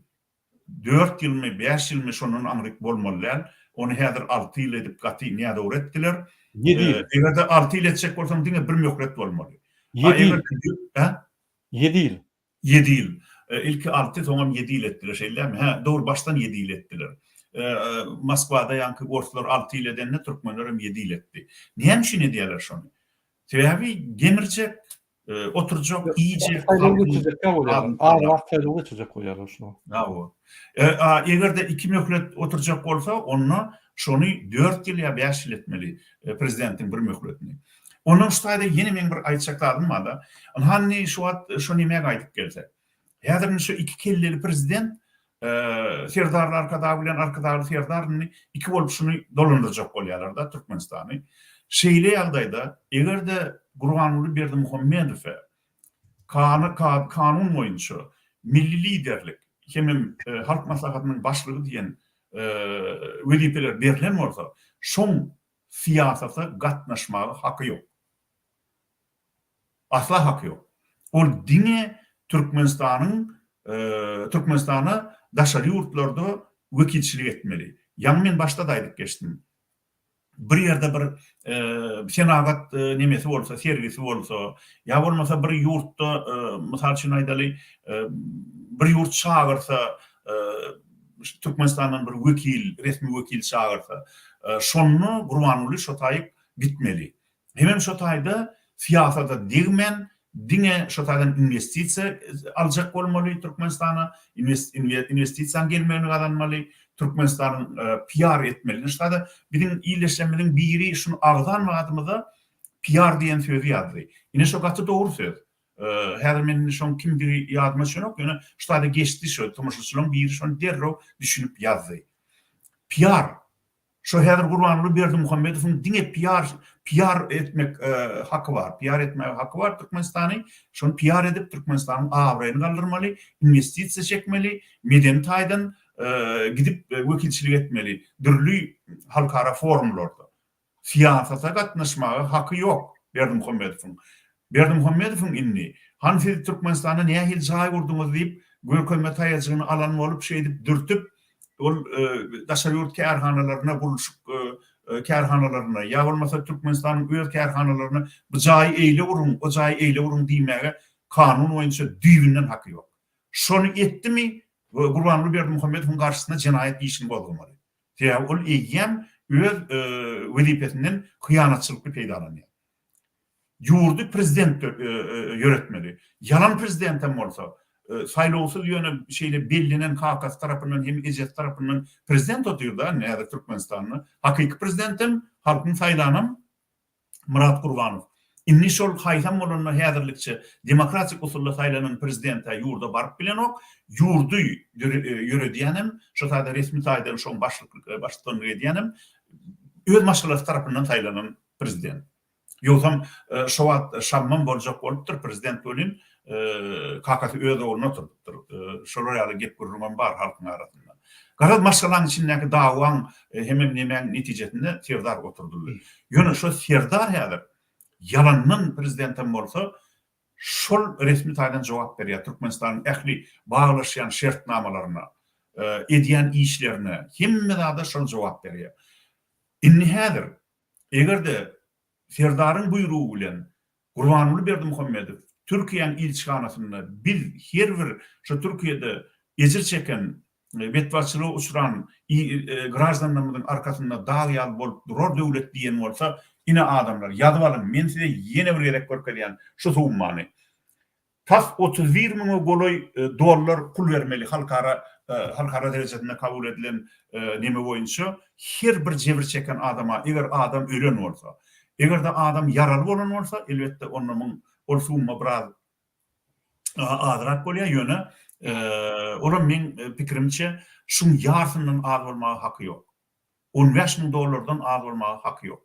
Speaker 2: dört ýylmy, bäş ýylmy şondan aňryk bolmaly däl. Ony häzir alty ýyl edip gaty nädogry etdiler.
Speaker 1: Ýedi ýyl.
Speaker 2: Eger-de alty ýyl etjek bolsaň diňe bir möhlet bolmaly.
Speaker 1: Ýedi ýyl. Ýedi ýyl.
Speaker 2: Ýedi ýyl. Ilki alty, soňam ýedi ýyl etdiler, şeýle dälmi? Hä, dogry, başdan ýedi ýyl etdiler. Moskwada ýaňky orslar alty ýyl edende, türkmenlerem ýedi ýyl etdi. Näme üçin edýärler şony? Sebäbi gemirjek, oturjak, iýjek.
Speaker 1: Saýlaw geçirjekkä bolýarlar. Azrak saýlaw geçirjek bolýarlar şuna.
Speaker 2: Hawa. Eger-de iki möhlet oturjak bolsa, onda şony dört ýyl ýa bäş ýyl etmeli prezidentiň bir möhletini. Ondan şu taýda ýene meň bir aýtjak zadym bar-da. Ynha indi şu wagt şo nämä gaýdyp gelsek. Häzir indi şu iki kelleli prezident Serdarly Arkadag bilen Arkadagly Serdar indi iki bolup şuny dolandyrjak bolýarlar-da Türkmenistany. Şeýle ýagdaýda eger-de Gurbanguly Berdimuhamedowa kanun boýunça milli liderlik hemem Halk Maslahatynyň başlygy diýen wezipeler berlen bolsa, şoň syýasata gatnaşmaga haky ýok. Asla haky ýok. Ol diňe Türkmenistanyň Türkmenistana daşary ýurtlarda wekilçilik etmeli. Ýaňy men başda-da aýdyp geçdim. Bir ýerde bir senagat nemesi bolsa, sergisi bolsa, ýa bolmasa bir ýurtda, mysal üçin aýdaly, bir ýurt çagyrsa, Türkmenistandan bir wekil, resmi wekil çagyrsa, şonda Gurbanguly şo taýyk gitmeli. Hemem şo taýda syýasata degmän, diňe şo taýdan inwestisiýa aljak bolmaly Türkmenistana, inwestisiýanyň gelmegini gazanmaly, Türkmenistanyň PR etmeli. Ine şu taýda biziň ildeşlerimiziň biri şuny agzan badymyza PR diýen sözi ýazdy. Ine şo gaty dogry söz. Häzir men indi şoň kimdigi ýadyma düşenok, ýöne şu taýda geçdi şo, tomaşaçylaryň biri şony derrew düşünip ýazdy. PR. Şo häzir Gurbanguly Berdimuhamedowyň diňe PR, PR etmek haky bar, PR etmäge haky bar Türkmenistany, şony PR edip Türkmenistanyň abraýyny galdyrmaly, inwestisiýa çekmeli, medeni taýdan gidip wekilçilik etmeli dürli halkara forumlarda. Syýasata gatnaşmaga haky ýok Berdimuhamedowyň. Berdimuhamedowyň indi. Hany siz Türkmenistanda nähili jaý gurduňyz diýip, görkezme taýajygyny alan bolup, şeýdip dürtüp, ol daşary ýurt kärhanalaryna, gurluşyk kärhanalaryna ýa bolmasa Türkmenistanyň öz kärhanalaryna bu jaýy eýle guruň, o jaýy eýle guruň diýmäge kanun boýunça düýbünden haky ýok. Şony etdimi, Gurbanguly Berdimuhamedowyň garşysyna jenaýat işini gozgamaly. Sebäbi ol eýýäm öz wezipesinden hyýanatçylykly peýdalanýar. Ýurdy prezident ýöretmeli. Ýalan prezidentem bolsa, saýlawsyz ýöne şeýle bellenen kakasy tarapyndan hem ejesi tarapyndan prezident otyr-da indi häzir Türkmenistanda. Hakyky prezidentem, halkyň saýlanam Myrat Gurbanow. Indi şol haýsam bolanda häzirlikçe demokratik usulda saýlanan prezident-ä ýurda baryp bilenok. Ýurdy ýöredýänem, şo taýda resmi taýdan şoň başlyk baştutanlyk edýänem öz maşgalasy tarapyndan saýlanan prezident. Ýogsam şo wagt Şammam boljak bolupdyr prezident welin, kakasy öz ogluny oturdypdyr. Şolar ýaly gep-gürrüňem bar halkyň arasynda. Garaz, maşgalaň içindäki dawaň hemem nemäň netijesinde Serdar oturdyldy. Ýöne şo Serdar häzir ýalandan prezidentem bolsa, şol resmi taýdan jogap berýär Türkmenistanyň ähli baglaşýan şertnamalaryna, edýän işlerine, hemme zada şol jogap berýär. Indi häzir Eger-de Serdaryň buýrugy bilen Gurbanguly Berdimuhamedow Türkiýäň ilçihanasynda biz her bir şo Türkiýede ejir çeken, betbagtçylyga uçran graždanlarymyzyň arkasynda dag ýaly bolup durar döwlet diýen bolsa, ine adamlar ýazyp alyň men size ýene bir gezek görkezýän şu summany. Tas 31 müňe golaý dollar pul bermeli halkara halkara derejesinde kabul edilen neme boýunça her bir jebir çeken adama eger adam ölen bolsa. Eger-de adam ýaraly bolan bolsa elbetde onda muň ol summa biraz azrak bolýar ýöne olam meň pikirimçe şuň ýarsyndan az bolmaga haky ýok. 15 müň dollardan az bolmaga haky ýok.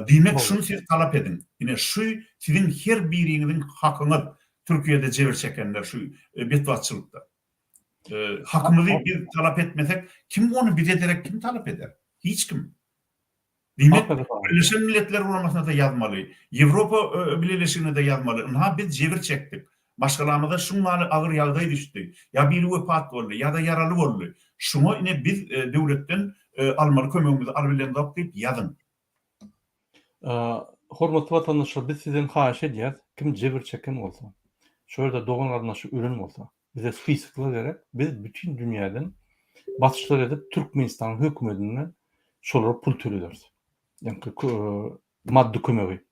Speaker 2: Diýmek, şuny siz talap ediň. Ine, şu siziň her biriňiziň hakyňyz, Türkiýede jebir çekenler şu betbagtçylykda. Hakymyzy biz talap etmesek, kim ony bize derek kim talap eder? Hiç kim. Diýmek, Birleşen Milletler Guramasyna-da ýazmaly, Ýewropa Bileleşigine-de ýazmaly, ynha biz jebir çekdik, maşgalamyza şuň ýaly agyr ýagdaý düşdi, ýa biri wepat boldy, ýa-da ýaraly boldy. Şuňa ine biz döwletden almaly kömegimizi alybilemzok diýip ýazyň.
Speaker 1: Hormatly watandaşlar biz sizden haýyş edýäs kim jebir çeken bolsa şo ýerde dogan garyndaşy ölen bolsa bize spisoklar gerek biz bütin dünýäden basyşlar edip Türkmenistanyň hökümedinden şolara pul tölederis ýaňky maddy kömegi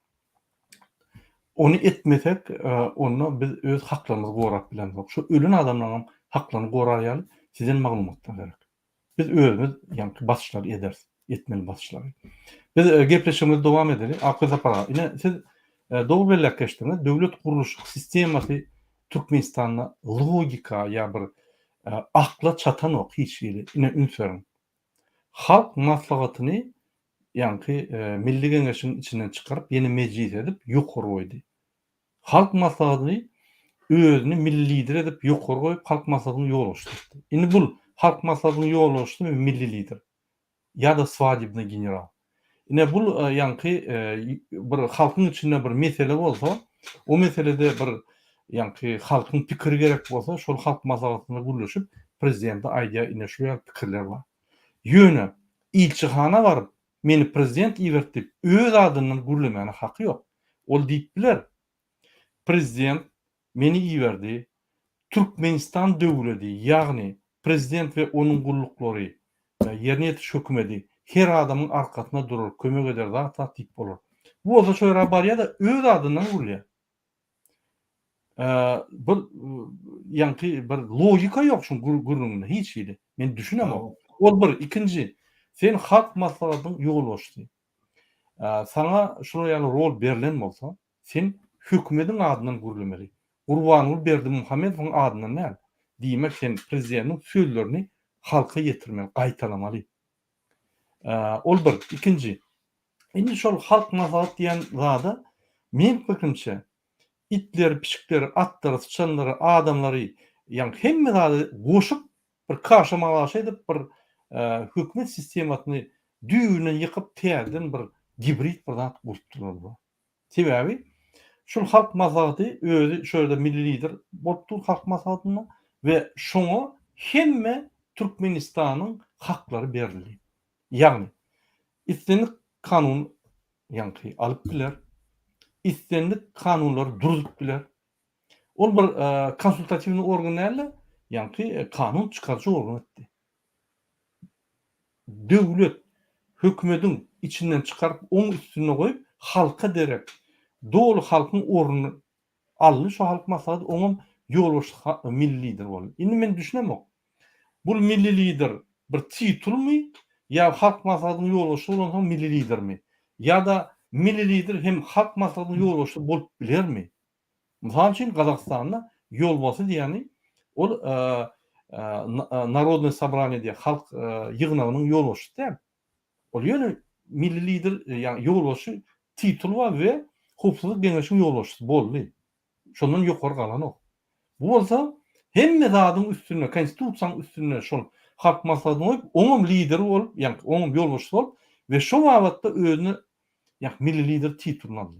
Speaker 1: ony etmesek onda biz öz haklarymyzy gorap bilemzok şo ölen adamlaryň haklaryny gorar ýaly sizden maglumatlar gerek Biz özümiz ýaňky basyşlary ederis, etmeli basyşlary. Biz e, gepleşigimizi dowam edeli. Akgül Sapar aga, ine siz e, dogry belläp geçdiňiz. Döwlet gurluşyk sistemasy Türkmenistanda logika ýa bir e, akla çatanok hiç hili. Ine üns beriň. Halk maslahatyny ýaňky Milli Geňeşiň içinden çykaryp, ýene mejlis edip ýokary goýdy. Halk Maslahatyny özüni Milli Lider edip ýokary goýup Halk Maslahatynyň ýolbaşçysy etdi. Indi bul Halk Maslahatynyň ýolbaşçysy we Milli Lider ýa-da swadebnyý general. Ine bul ýaňky bir halkyň içinde bir mesele bolsa, o meselede bir ýaňky halkyň pikiri gerek bolsa, şol Halk Maslahatynda gürleşip prezidente aýdýar ine şu ýaly pikirler bar. Ýöne ilçihana baryp Meni prezident iberdi diýip, öz adyndan gürlemäne haky ýok. Ol diýip biler, Prezident meni iberdi, Türkmenistan döwledi, ýagny prezident we onuň gulluklary, ýerine ýetiriş hökümedi her adamyň arkasynda durar, kömek eder, zat-zat diýip bolar. Bu bolsa şo ýere barýar-da, öz adyndan gürleýär. Bir ýaňky bir logika ýok şuň gürrüňinde hiç hili. Men düşünemok. Ol bir, ikinji, sen halk maslahatynyň ýolbaşçysy. Saňa şular ýaly rol berlen bolsa, sen hökümediň adyndan gürlemeli. Gurbanguly Berdimuhamedowyň adyndan däl. Diýmek, sen prezidentiň sözlerini halka ýetirmeli, gaýtalamaly. Ol bir, ikinji, Indi şol halk maslahat diýen zada meň pikirimçe itleri, pişikleri, atlary, syçanlary, adamlary ýagny hemme zady goşup bir kaşa-malaşa edip bir hökümet sistemasyny düýbünden ýykyp täzeden bir gibrid bir zat gurupdyrlar bular. Sebäbi. Şul Halk Maslahaty özi şu ýerde milli lider bolup dur Halk Maslahatynda we şoňa hemme Türkmenistanyň haklary berildi. Ýagny islendik kanun ýaňky alyp biler, islendik kanunlary durzup biler. Ol bir konsultatiwnyý organ däl-de, ýaňky kanun çykaryjy organ etdi. Döwlet, hökümediň içinden çykaryp, oň üstünde goýup, halka derek doly halkyň ornuny aldy şo Halk Maslahaty, oňam ýolbaşçysy milli lider boldy. Indi men düşünemok. Bul milli lider bir titulmy ýa Halk Maslahatynyň ýolbaşçysy bolansoň milli lidermi? Ýa-da milli lider hem Halk Maslahatynyň ýolbaşçysy bolup bilermi? Mysal üçin Gazagystanda ýolbaşçy diýýäni ol Narodnoý sobraniýe diýýär, halk ýygnagynyň ýolbaşçysy däl. Ol ýöne milli lider, ýagny ýolbaşçy tituly bar we Howpsuzlyk geňeşiň ýolbaşçysy boldy. Şondan ýokary galanok. Bu bolsa hemme zadyň üstünde, konstitusiýanyň üstünde şol Halk Maslahatyny goýup, oňam lideri bolup, ýagny oňam ýolbaşçysy bolup we şo babatda özüne ýagny milli lider titulyny aldy.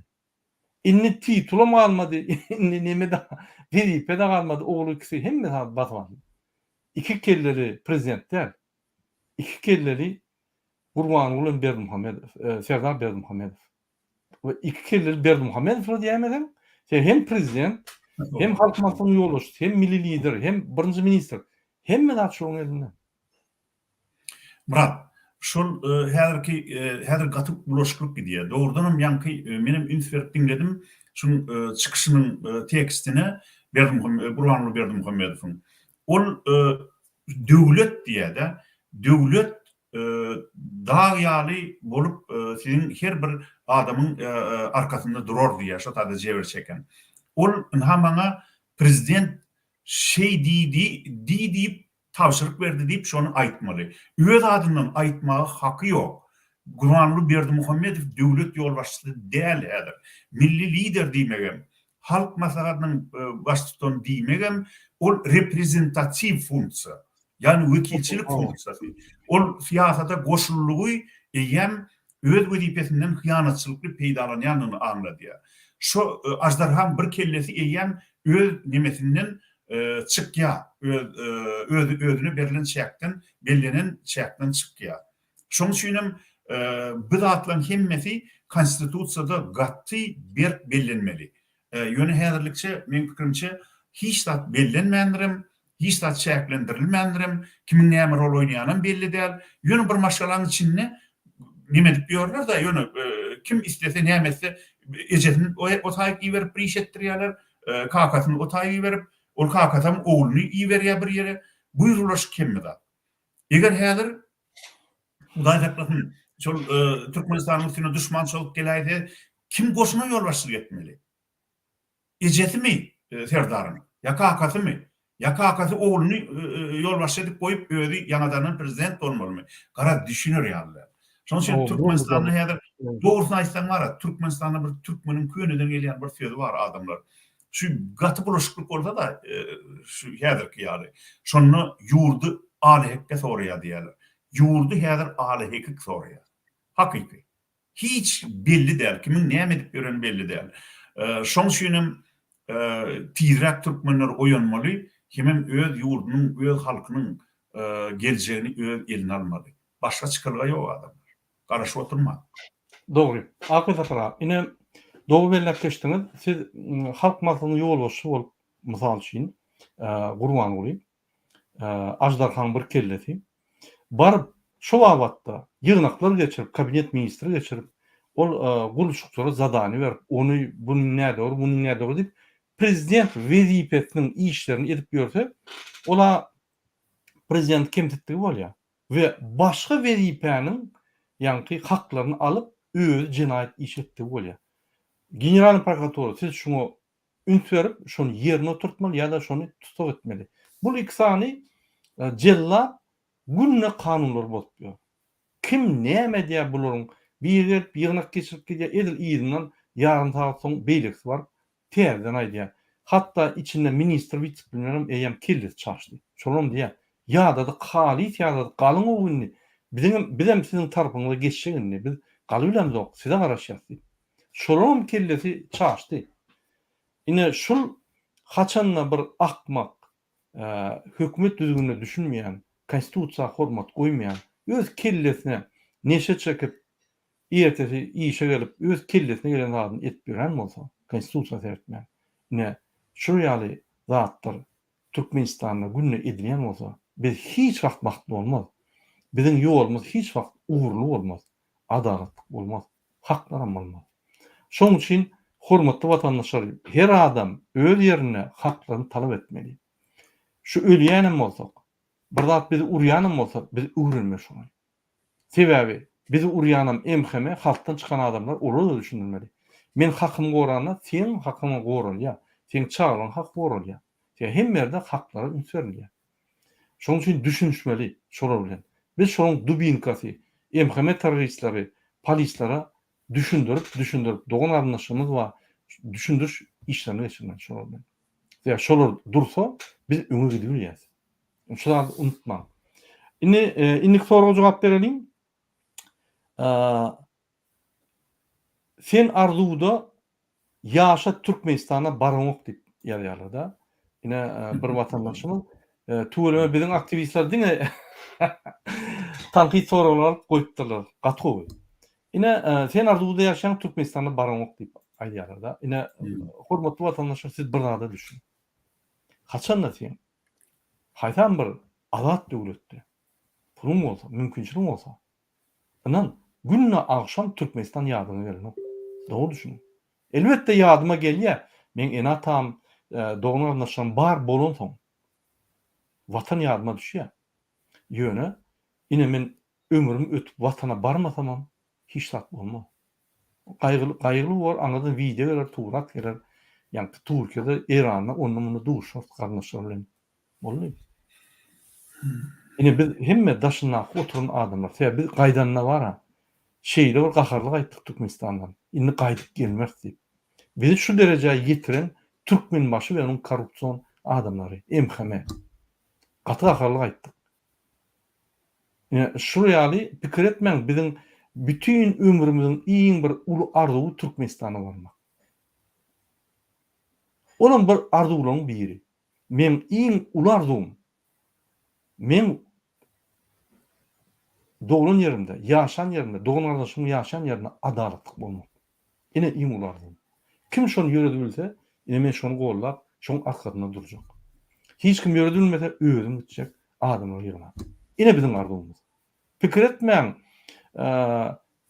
Speaker 1: Indi titulam galmady, indi neme-de, wezipe-de galmady, ogly ikisi hemme zady basyp aldy. Iki kelleli prezident däl, iki kelleli Gurbanguly bilen Berdimuhamedow, Serdar Berdimuhamedow. We iki kelleli Berdimuhamedowlar diýäýmeseň, sen hem prezident, hem Halk Maslahatynyň ýolbaşçysy, hem milli lider, hem birinji ministr, hemme zat şolaryň elinde.
Speaker 2: Myrat, şol häzirki häzir gaty bulaşyklyk gidýär. Dogrudanam ýaňky menem üns berip diňledim şuň çykyşynyň tekstine Berdimuhamedow Gurbanguly Berdimuhamedowyň. Ol döwlet diýýär-de, döwlet dag ýaly bolup siziň her bir adamyň arkasynda durar diýýär şo taýda jebir çeken. Ol ynha maňa prezident şeý diýdi diý diýip tabşyryk berdi diýip şony aýtmaly. Öz adyndan aýtmaga haky ýok. Gurbanguly Berdimuhamedow döwlet ýolbaşçysy däl häzir. Milli lider diýmegem, Halk Maslahatynyň baştutany diýmegem ol reprezentatiw funksiýa. Ýagny wekilçilik funksiýasy. Ol syýasata goşuldygy eýýäm öz wezipesinden hyýanatçylykly peýdalanýandygyny aňladýar. Şo aždarhaň bir kellesi eýýäm öz nemesinden çykýar, öz özüne berlen çäkden, bellenen çäkden çykýar. Şonuň üçin hem bu zatlaryň hemmesi Konstitusiýada gaty berk bellenmeli. Ýöne häzirlikçe, meň pikirimçe, hiç zat bellenmändirem, hiç zat çäklendirilmändirem, kimiň näme rol oýnaýanam belli däl. Ýöne bir maşgalaň içinde neme edip ýörler-de, ýöne kim islese, näme etse, ejesini o taýyk iberip bir iş etdirýärler, kakasyny o taýyk iberip, ol kakasam ogluny iberýär bir ýere. Buýrulaşyk hemme zat. Eger häzir Hudaý saklasyn, şol Türkmenistanyň üstüne duşman çozup geläýse, kim goşuna ýolbaşçylyk etmeli? Ejesimi Serdaryň? Ýa kakasymy? Ýa kakasy ogluny ýolbaşçy edip goýup, özi ýaňadandan prezident bolmalymy? Garaz, düşüner ýaly däl. Şonuň üçin Türkmenistanda häzir, dogrusyny aýtsaň bar-a, Türkmenistanda bir türkmeniň köneden gelýän bir sözi bar adamlar. Şu gaty bulaşyklyk bolsa-da, şu häzirki ýaly, şonda ýurdy aly-hekge soraýar diýýärler. Ýurdy häzir aly-hekik soraýar. Hakyky. Hiç belli däl, kimiň näme edip ýöreni belli däl. Şoň üçinem tizräk türkmenler oýanmaly, hemem öz ýurdunyň, öz halkynyň geljegini öz eline almaly. Başga çykalga ýok adamlar. Garaşyp oturmaň.
Speaker 1: Dogry. Akyl Sapar aga, ine, dogry belläp geçdiňiz. Siz Halk Maslahatynyň ýolbaşçysy bolup, mysal üçin, Gurbanguly, aždarhaň bir kellesi, baryp, şo babatda ýygnaklar geçirip, kabinet ministri geçirip, ol gurluşykçylara zadaniýa berip, ony buny nädogry, buny nädogry diýip, prezident wezipesiniň işlerini edip ýörse, ol-a prezidenti kemsitdigi bolýar. We başga wezipäniň ýaňky haklaryny alyp, özi jenaýat iş etdigi bolýar. Generalnyý prokuratura siz şuňa üns berip, şony ýerine oturtmaly ýa-da şony tussag etmeli. Bul iki sany jellat günde kanunlary bozup ýör. Kim näme edýär bularyň biri gelip ýygnak geçirip gidýär, edil yzyndan ýarym sagat soň beýlekisi baryp täzeden aýdýar. Hatda içinde ministr witse-premýerem eýýäm kellesi çaşdy. Şolam diýýär, Ýadadyk halys ýadadyk galyň-ow indi. Biziňem bizem siziň tarapyňyza geçjek indi. Biz galybilemzok, size garaşýas diýip. Şolaňam kellesi çaşdy. Ine şul haçanda bir akmak, hökümet düzgünine düşünmeýän, konstitusiýa hormat goýmaýan, öz kellesine neşe çekip, ertesi işe gelip öz kellesine gelen zadyny edip ýören bolsa, konstitusiýa seretmän, ine şul ýaly zatlar Türkmenistanda günde edilýän bolsa, biz hiç wagt bagtly bolmaz. Biziň ýolumyz hiç wagt ugurly bolmaz, adalatlyk bolmaz, haklaram bolmaz. Şonuň üçin hormatly watandaşlar her adam öz ýerinde haklaryny talap etmeli. Şu ölýänem bolsak, bir zat bizi urýanam bolsa biz öwrenmeli şony. Sebäbi bizi urýanam MHM halkdan çykan adamlar olara-da düşündirmeli. Men hakymy goranda seň hakyňam goralýar, seň çagalaň haky goralýar. Sebäbi hemme ýerde haklara üns berilýär. Şonuň üçin düşünişmeli şolar bilen. Biz şolaň dubinkasy, MHM terroristleri, polislere düşündirip, düşündirip dogan garyndaşlarymyz bar, düşündiriş işlerini geçirmeli şolar bilen. Sebäbi şolar dursa biz öňe gidibilýäs. Şu zady unutmaň. Indi e, indiki soraga jogap bereliň. E, sen arzuwda ýaşa Türkmenistana baraňok diýip ýazýarlar-da. Ine e, bir watandaşymyz e, tüweleme biziň aktiwistler diňe tankyt soraglar alyp goýupdyrlar. Gaty gowy. Ine e, sen arzuwda ýaşaýaň Türkmenistana baraňok diýip aýdýarlar-da. Ine hormatly watandaşlar siz bir zada düşüniň. Haçanda sen Haýsam bir azat döwletde puluň bolsa, mümkinçiligiň bolsa, ynan, günde agşam Türkmenistan ýadyňa gelenok. Dogry düşüniň. Elbetde ýadyma gelýär, meň ene-atam, dogan-garyndaşlarym bar bolansoň, Watan ýadyma düşýär. Ýöne, ine men ömrüm ötüp Watana barmasamam, hiç zat bolmaz. Gaýgyly gaýgyly bor, aňyrdan wideo geler, surat geler. Ýaňky Türkiýede, Eýranda onda-munda duşarys garyndaşlar bilen. Boldy. Ine biz hemme daşyndaky oturan adamlar, sebäbi biz gaýdanda bar-a, şeýle bir gaharly gaýtdyk Türkmenistandan, indi gaýdyp gelmeris diýip. Bizi şu derejä ýetiren Türkmenbaşy we onuň korrupsion adamlary, MHM. Gaty gaharly gaýtdyk. Ine, şul ýaly pikir etmäň, biziň bütin ömrümiziň iň bir uly arzuwy Türkmenistana barmak. Olam bir arzuwlaryň biri. Meň iň uly arzuwym, meň doglan ýerimde, ýaşan ýerimde, dogan-garyndaşymyň ýaşan ýerinde adalatlyk bolmak. Ine iň uly arzuwym. Kim şony ýöredibilse, ine men şony gollap, şoň arkasynda durjak. Hiç kim ýöredibilmese, özüm gitjek, adamlary ýygnap. Ine biziň arzuwymyz. Pikir etmäň,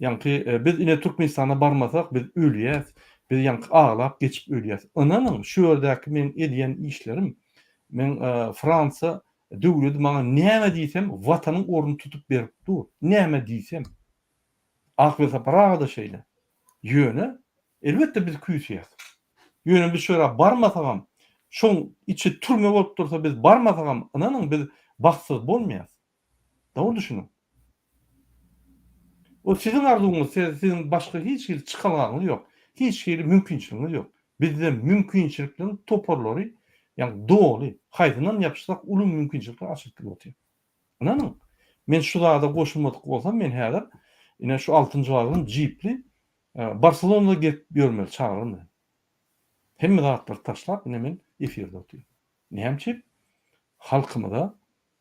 Speaker 1: ýaňky biz ine Türkmenistana barmasak biz ölýäs, biz ýaňky aglap geçip ölýäs. Ynanyň, şu ýerdäki meň edýän işlerim, meň Fransiýa döwledi maňa näme diýsem watanyň ornuny tutup berip dur. Näme diýsem. Akbel Sapar aga-da şeýle. Ýöne, elbetde biz küýseýäs. Ýöne biz şu ýere barmasagam, şoň içi türme bolup dursa biz barmasagam, ynanyň biz bagtsyz bolmaýas. Dogry düşüniň. O siziň arzuwyňyz, siziň başga hiç hili çykalgaňyz ýok. Hiç hili mümkinçiligiňiz ýok. Bizde mümkinçilikleriň toparlary, ýagny doly, haýsyndan ýapyşsak uly mümkinçilikler açylyp gidip otyr. Ynanyň, men şu zada goşulmadyk bolsam, men häzir ine şu altynjy wagon jipli Barselonada gezip ýörmeli çagalarym bilen. Hemme zatlary taşlap ine men efirde otyryn. Näme üçin? Halkymyza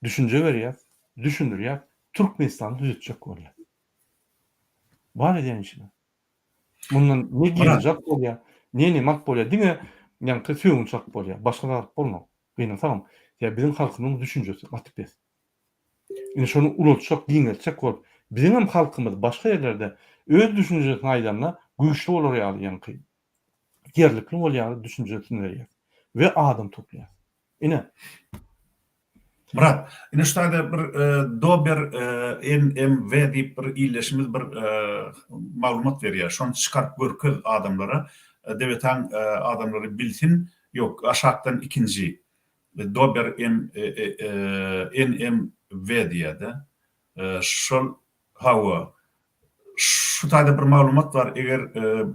Speaker 1: düşünje berýäs, düşündirýäs, Türkmenistany düzetjek bolýas. Bar edýän işimiz. Mundan ne girdeji alyp bolýar, ne neme alyp bolýar, diňe ýaňky sögünç alyp bolýar, başga zat alyp bolmaz. Gynansagam, sebäbi biziň halkymyzyň düşünjesi gaty pes. Indi şony ulaltjak, giňeltjek bolup, biziňem halkymyz başga ýerlerde öz düşünjesini aýdanda güýçli bolar ýaly ýaňky ýerlikli bolar ýaly düşünjesini berýär we adam toplaýar. Ine.
Speaker 2: Myrat, ine şu taýda bir Dober NMW diýip bir ildeşimiz bir maglumat berýär. Şony çykaryp görkez adamlara. Debetaň adamlary bilsin. Ýok, aşakdan ikinji Dober NMW diýýär-de. Şol hawa. Şu taýda bir maglumat bar, eger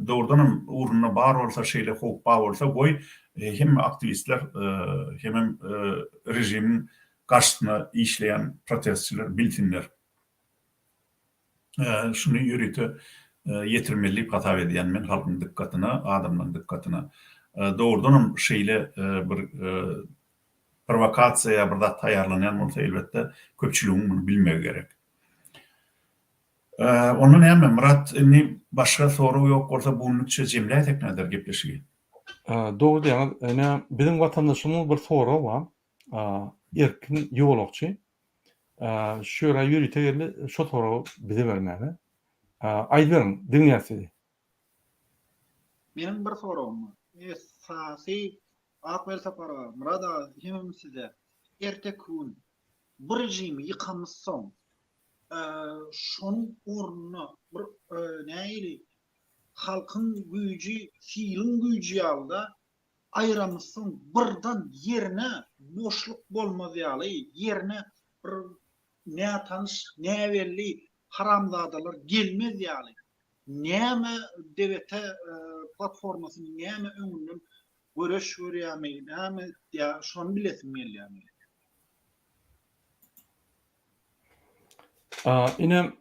Speaker 2: dogrudanam ugrunda bar bolsa, şeýle howp bar bolsa, goý, hemme aktiwistler hemem režimiň garşysyna işleýän protestçiler bilsinler. Şuny ýörite ýetirmeli diýip hasap edýän men halkyň dykgatyna, adamlaryň dykgatyna. Dogrudanam şeýle bir prowokasiýa ýa bir zat taýýarlanýan bolsa, elbetde, köpçüligiň muny bilmegi gerek. Onda näme, Myrat, indi başga sorag ýok bolsa, bu günlükçe jemläýsek näder gepleşigi?
Speaker 1: Dogry diýýäňiz. Ine, biziň watandaşymyzyň bir soragy bar. Erkin ýolagçy. Şu ýere ýörite geldi, şo soragy bize bermäge. Aýdyberiň, diňleýäs sizi.
Speaker 6: Meniň bir soragym bar. Esasy Ak Welsapar aga, Myrat aga hemem size. Erteki gün bu režimi ýykamyzsoň, şonuň ornuna bir nähili halkyň güýji siliň güýji ýaly-da aýramyzsoň birden ýerine boşluk bolmaz ýaly, ýerine bir nätanyş, näbelli haramzadalar gelmez ýaly näme DBT platformasy näme öňünden göreş görýärmi, näme etýär, şony bilesim gelýär meniň.
Speaker 1: Ine,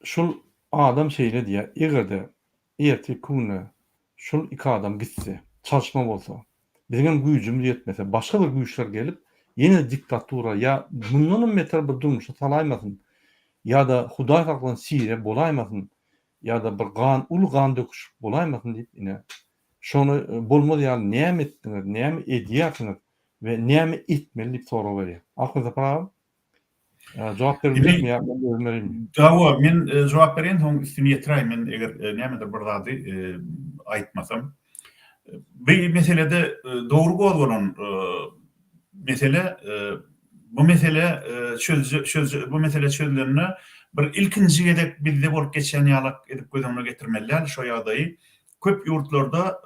Speaker 1: şul adam şeýle diýýär, eger-de ertirki günde şul iki adam gitse, çalyşma bolsa, biziňem güýjümiz ýetmese, başga bir güýçler gelip, ýene diktatura ýa mundanam beter bir durmuşa salaýmasyn, ýa-da Hudaý saklasyn Siriýa bolaýmasyn, ýa-da bir gan, uly gan döküşik bolaýmasyn diýip, ine, şony bolmaz ýaly näme etdiňiz, näme edýärsiňiz we näme etmeli diýip sorag berýär. Ahmet Sapar aga, jogap berip bilermi ýa men özüm bereýinmi?
Speaker 2: Hawa, men jogap bereýin, soň üstüni ýetiräý men eger nämedir bir zady aýtmasam. Bu meselede dogry gozgalan mesele bu mesele çözüje bu mesele çözülende bir ilkinji gezek bizde bolup geçýän ýalak edip göz öňüne getirmeli däl şo ýagdaýy. Köp ýurtlarda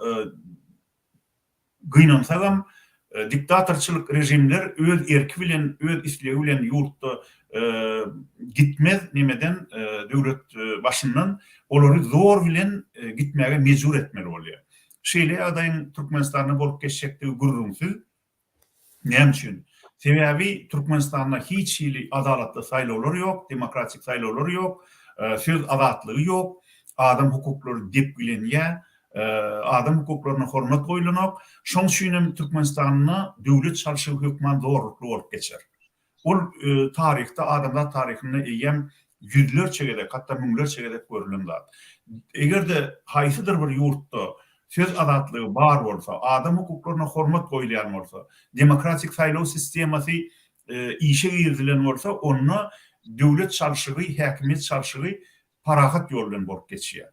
Speaker 2: gynansagam diktatorçylyk režimler öz erki bilen öz islegi bilen ýurtda gitmez nemeden döwlet başyndan olary zor bilen gitmäge mejbur etmeli bolýar. Şeýle ýagdaýyň Türkmenistanda bolup geçjekdigi gürrüňsiz. Näme üçin? Sebäbi Türkmenistanda hiç hili adalatly saýlawlar ýok, demokratik saýlawlar ýok, söz azatlygy ýok, adam hukuklary depgilenýär, adam hukuklaryna hormat goýlanok. Şoň üçin hem Türkmenistanda döwlet çalşygy hökman zorlukly bolup geçer. Ol taryhda, adamzat taryhynda eýýäm ýüzlerçe gezek, hatda müňlerçe gezek görülen zat. Eger-de haýsydyr bir ýurtda söz azatlygy bar bolsa, adam hukuklaryna hormat goýulýan bolsa, demokratik saýlaw sistemasy işe girizilen bolsa, onda döwlet çalşygy, häkimiýet çalşygy parahat ýol bilen bolup geçýär.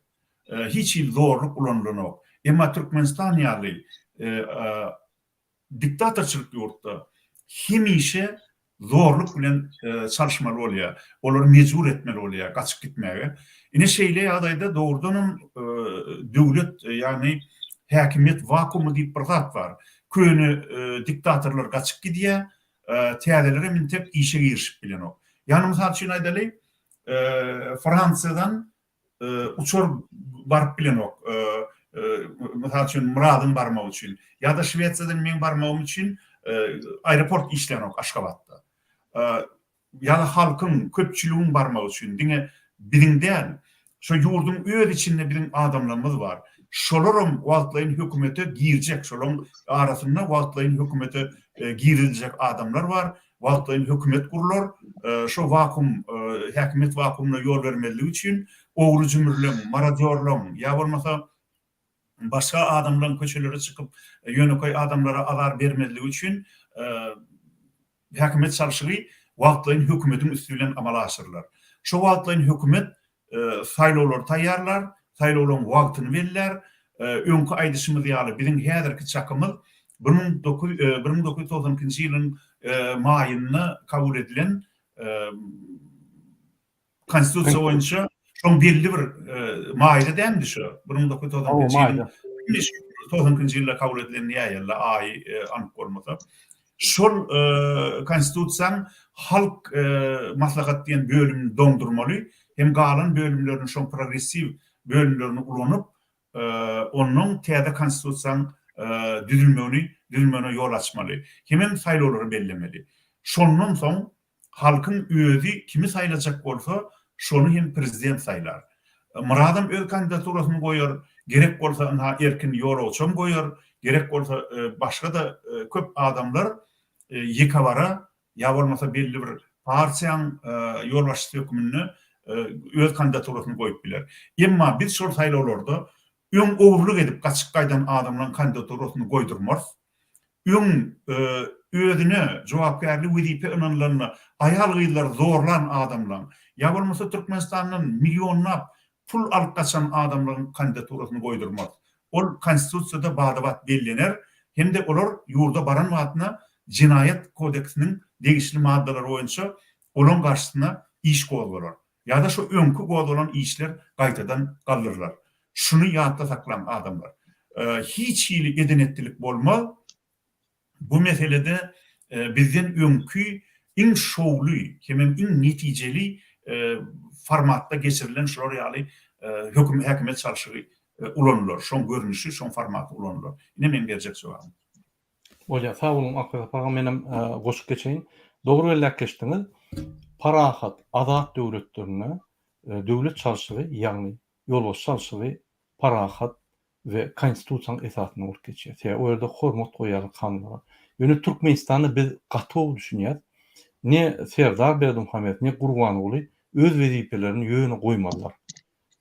Speaker 2: Hiç hili zorluk ulanylanok. Emma Türkmenistan ýaly Diktatorçylyk ýurtda hemişe zorluk bilen çalyşmaly bolýar. Olary mejbur etmeli bolýar gaçyp gitmäge. Ine şeýle ýagdaýda dogrudanam döwlet ýagny häkimiýet wakuumy diýip bir zat bar. Köne diktatorlar gaçyp gidýär, täzelerem intek işe girişip bilenok. Ýagny mysal üçin aýdaly, Fransiýadan uçar baryp bilenok. Mysal üçin, Myradyň barmagy üçin ýa-da Şwesiýadan meň barmagym üçin aeroport işlänok Aşgabatda. Ýa-da halkyň, köpçüligiň barmagy üçin diňe biziň däl, şo ýurduň öz içinde biziň adamlarymyz bar. Şolaram wagtlaýyn hökümete girjek, şolaryň arasynda wagtlaýyn hökümete giriziljek adamlar bar. Wagtlaýyn hökümet gurlar, şo wakuum, häkimiýet wakuumyna ýol bermezlik üçin ogry-jümrüleň, marodýorlaň ýa bolmasa başga adamlaň köçelere çykyp, ýönekeý adamlara azar bermezligi üçin häkimiýet çalşygy wagtlaýyn hökümetiň üsti bilen amala aşyrylar. Şo wagtlaýyn hökümet saýlawlary taýýarlar, saýlawlaryň wagtyny bellär. Öňki aýdyşymyz ýaly, biziň häzirki çakymyz 1992-nji ýylyň maýynda kabul edilen Konstitusiýa boýunça şoň belli bir maýda dälmidi şo? 1992-nji ýylyň 92-nji ýylda kabul edilen diýäýeli, aýy anyk bolmasa. Şol Konstitusiýaň Halk maslahat diýen bölümini doňdurmaly hem galan bölümlerini şoň progressiw bölümlerini ulanyp, onnoň täze Konstitusiýaň düzülmegini düzülmegine ýol açmaly. Hemem saýlawlary bellemeli. Şondan soň halkyň özi kimi saýlajak bolsa, şony hem prezident saýlar. Myradam öz kandidaturasyny goýar, gerek bolsa ynha Erkin ýolagçam goýar, gerek bolsa başga-da köp adamlar ýekebara ýa bolmasa belli bir partiýaň ýolbaşçysy hökmünde öz kandidaturasyny goýup biler. Emma biz şol saýlawlarda öň ogurlyk edip gaçyp gaýdan adamlaryň kandidaturasyny goýdurmarys. Öň özüne jogapkärli wezipe ynanylanda aýal-gyzlary zorlan adamlaň, ýa bolmasa Türkmenistandan millionlap pul alyp gaçan adamlaryň kandidaturasyny goýdurmarys. Ol Konstitusiýada bada-bat bellener hem-de olar ýurda baran wagtyna Jenaýat kodeksiniň degişli maddalary boýunça olaň garşysyna iş gozgalar. Ýa-da şo öňki gozgalan işler gaýtadan galdyrylar. Şuny ýatda saklaň adamlar. Hiç hili eden-etdilik bolmaz. Bu meselede bizden öňki iň şowly hemem iň netijeli formatda geçirilen şular ýaly höküm häkimiýet çalşygy ulanylar. Şoň görnüşi, şoň formaty ulanylar. Ine meň berjek jogabym.
Speaker 1: Bolýar, sag boluň Akbek aga, menem goşup geçeýin. Dogry belläp geçdiňiz. Parahat, azat döwletlerinde döwlet çalşygy, ýagny ýolbaşçy çalşygy parahat we konstitusiýanyň esasynda bolup geçýär. Sebäbi o ýerde hormat goýýarlar kanunlara. Ýöne Türkmenistanda biz gaty gowy düşünýäs. Ne Serdar Berdimuhamedow, ne Gurbanguly öz wezipelerini ýöne goýmazlar.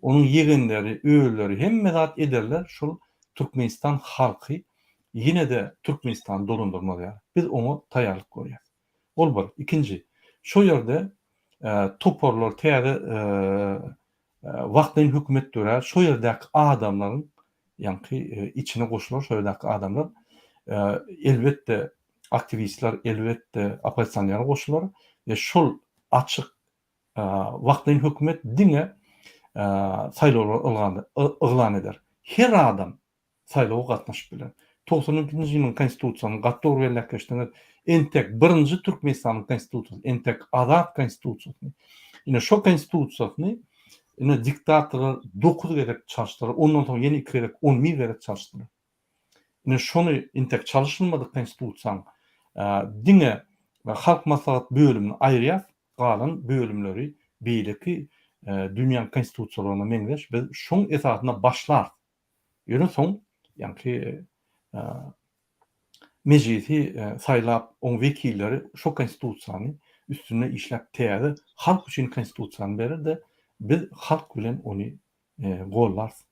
Speaker 1: Onuň ýegenleri, öýleri hemme zat ederler şol Türkmenistan halky ýene-de Türkmenistany dolandyrmaz ýaly. Biz oňa taýýarlyk görýäs. Ol bir. Ikinji, şo ýerde toparlar täze wagtlaýyn hökümet dörär, şo ýerdäki adamlaryň ýaňky içine goşular şo ýerdäki adamlar elbetde aktiwistler elbetde oppozisioner goşular we şol açyk Wagtlaýyn hökümet diňe saýlawlary yglan eder. Her adam saýlawa gatnaşyp biler. 92-nji ýylyň Konstitusiýasyny gaty dogry belläp geçdiňiz. Entek birinji Türkmenistanyň Konstitusiýasy, entek azat Konstitusiýasyny. Ine şo Konstitusiýasyny ine diktatorlar 9 gezek çalyşdylar, ondan soň ýene 2 gezek 11 gezek çalyşdylar. Ine şony entek çalyşylmadyk Konstitusiýaň diňe Halk Maslahat bölümini aýyrýas, galan bölümleri beýleki dünýäň konstitusiýalaryna meňzeş biz şoň esasynda başlarys. Ýöne soň ýaňky mejlisi saýlap oň wekilleri şo konstitusiýany üstünde işläp täze halk üçin konstitusiýany berer-de biz halk bilen ony gollarys.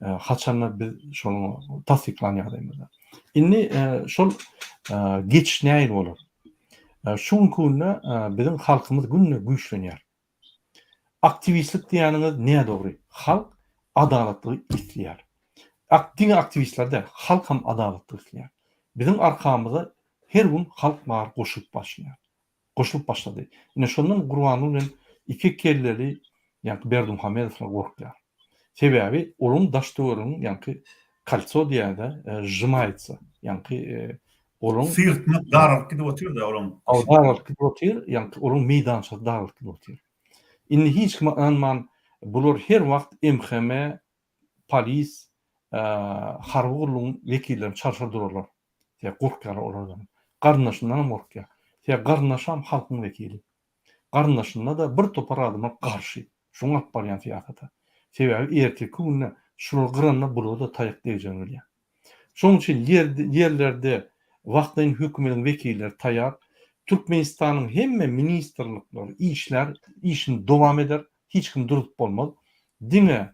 Speaker 1: Haçanda biz şony tassyklan ýagdaýymyzda. Indi şol geçiş nähili bolar? Şu günki günde biziň halkymyz günde güýçlenýär. Aktiwistlik diýýäniňiz nädogry. Halk adalatlygy isleýär. Diňe aktiwistler däl, halk hem adalatlygy isleýär. Biziň arkamyza her gün halk bar goşulyp başlaýar. Goşulyp başlady. Ine şondan Gurbanguly bilen iki kelleli ýaňky Berdimuhamedowlar gorkýar. Sebäbi olaň daş töwereginiň ýaňky kolco diýýärde žmaýtsa ýaňky olaň
Speaker 2: Syrtmak daralyp gidip otyr-da olaň.
Speaker 1: Daralyp gidip otyr, ýaňky olaň meýdançasy daralyp gidip otyr. Indi hiç kime ynanman bular her wagt MHM, polis, harby gullugyň wekillerini çalşar durarlar. Sebäbi gorkýarlar olardan. Garyndaşyndanam gorkýar. Sebäbi garyndaşam halkyň wekili. Garyndaşynda-da bir topar adamlar garşy. Şoň alyp barýan syýasata. Sebäbi ertirki günde şular gyranda bulara-da taýak degjegini bilýär. Şonuň üçin ýerlerde wagtlaýyn hökümediň wekilleri taýar. Türkmenistanyň hemme ministrlikleri işlär, işini dowam eder. Hiç kim durzup bolmaz. Diňe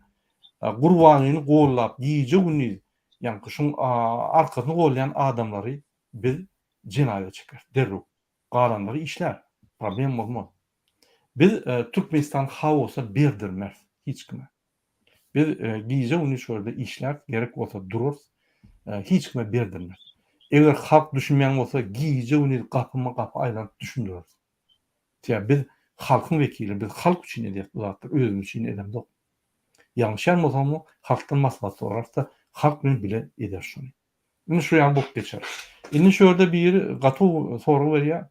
Speaker 1: Gurbanlyny gollap gije-gündiz ýaňky şuň arkasyny golýan adamlary biz jenaýata çekeris derrew. Galanlary işlär. Problem bolmaz. Biz Türkmenistany haosa berdirmeris hiç kime. Biz gije-gündiz şu ýerde işläris, gerek bolsa durarys. Hiç kime berdirmeris. Eger halk düşünmeýän bolsa gije-gündiz gapyma-gapy aýlanyp düşündireris. Sebäbi biz halkyň wekili, biz halk üçin edýäris bu zatlary, özümiz üçin edemzok. Ýalňyşýan bolsam halkdan maslahat sorarys-da, halk bilen bile ederis şony. Indi şu ýaly bolup geçer. Indi şu ýerde biri gaty sorag berýär.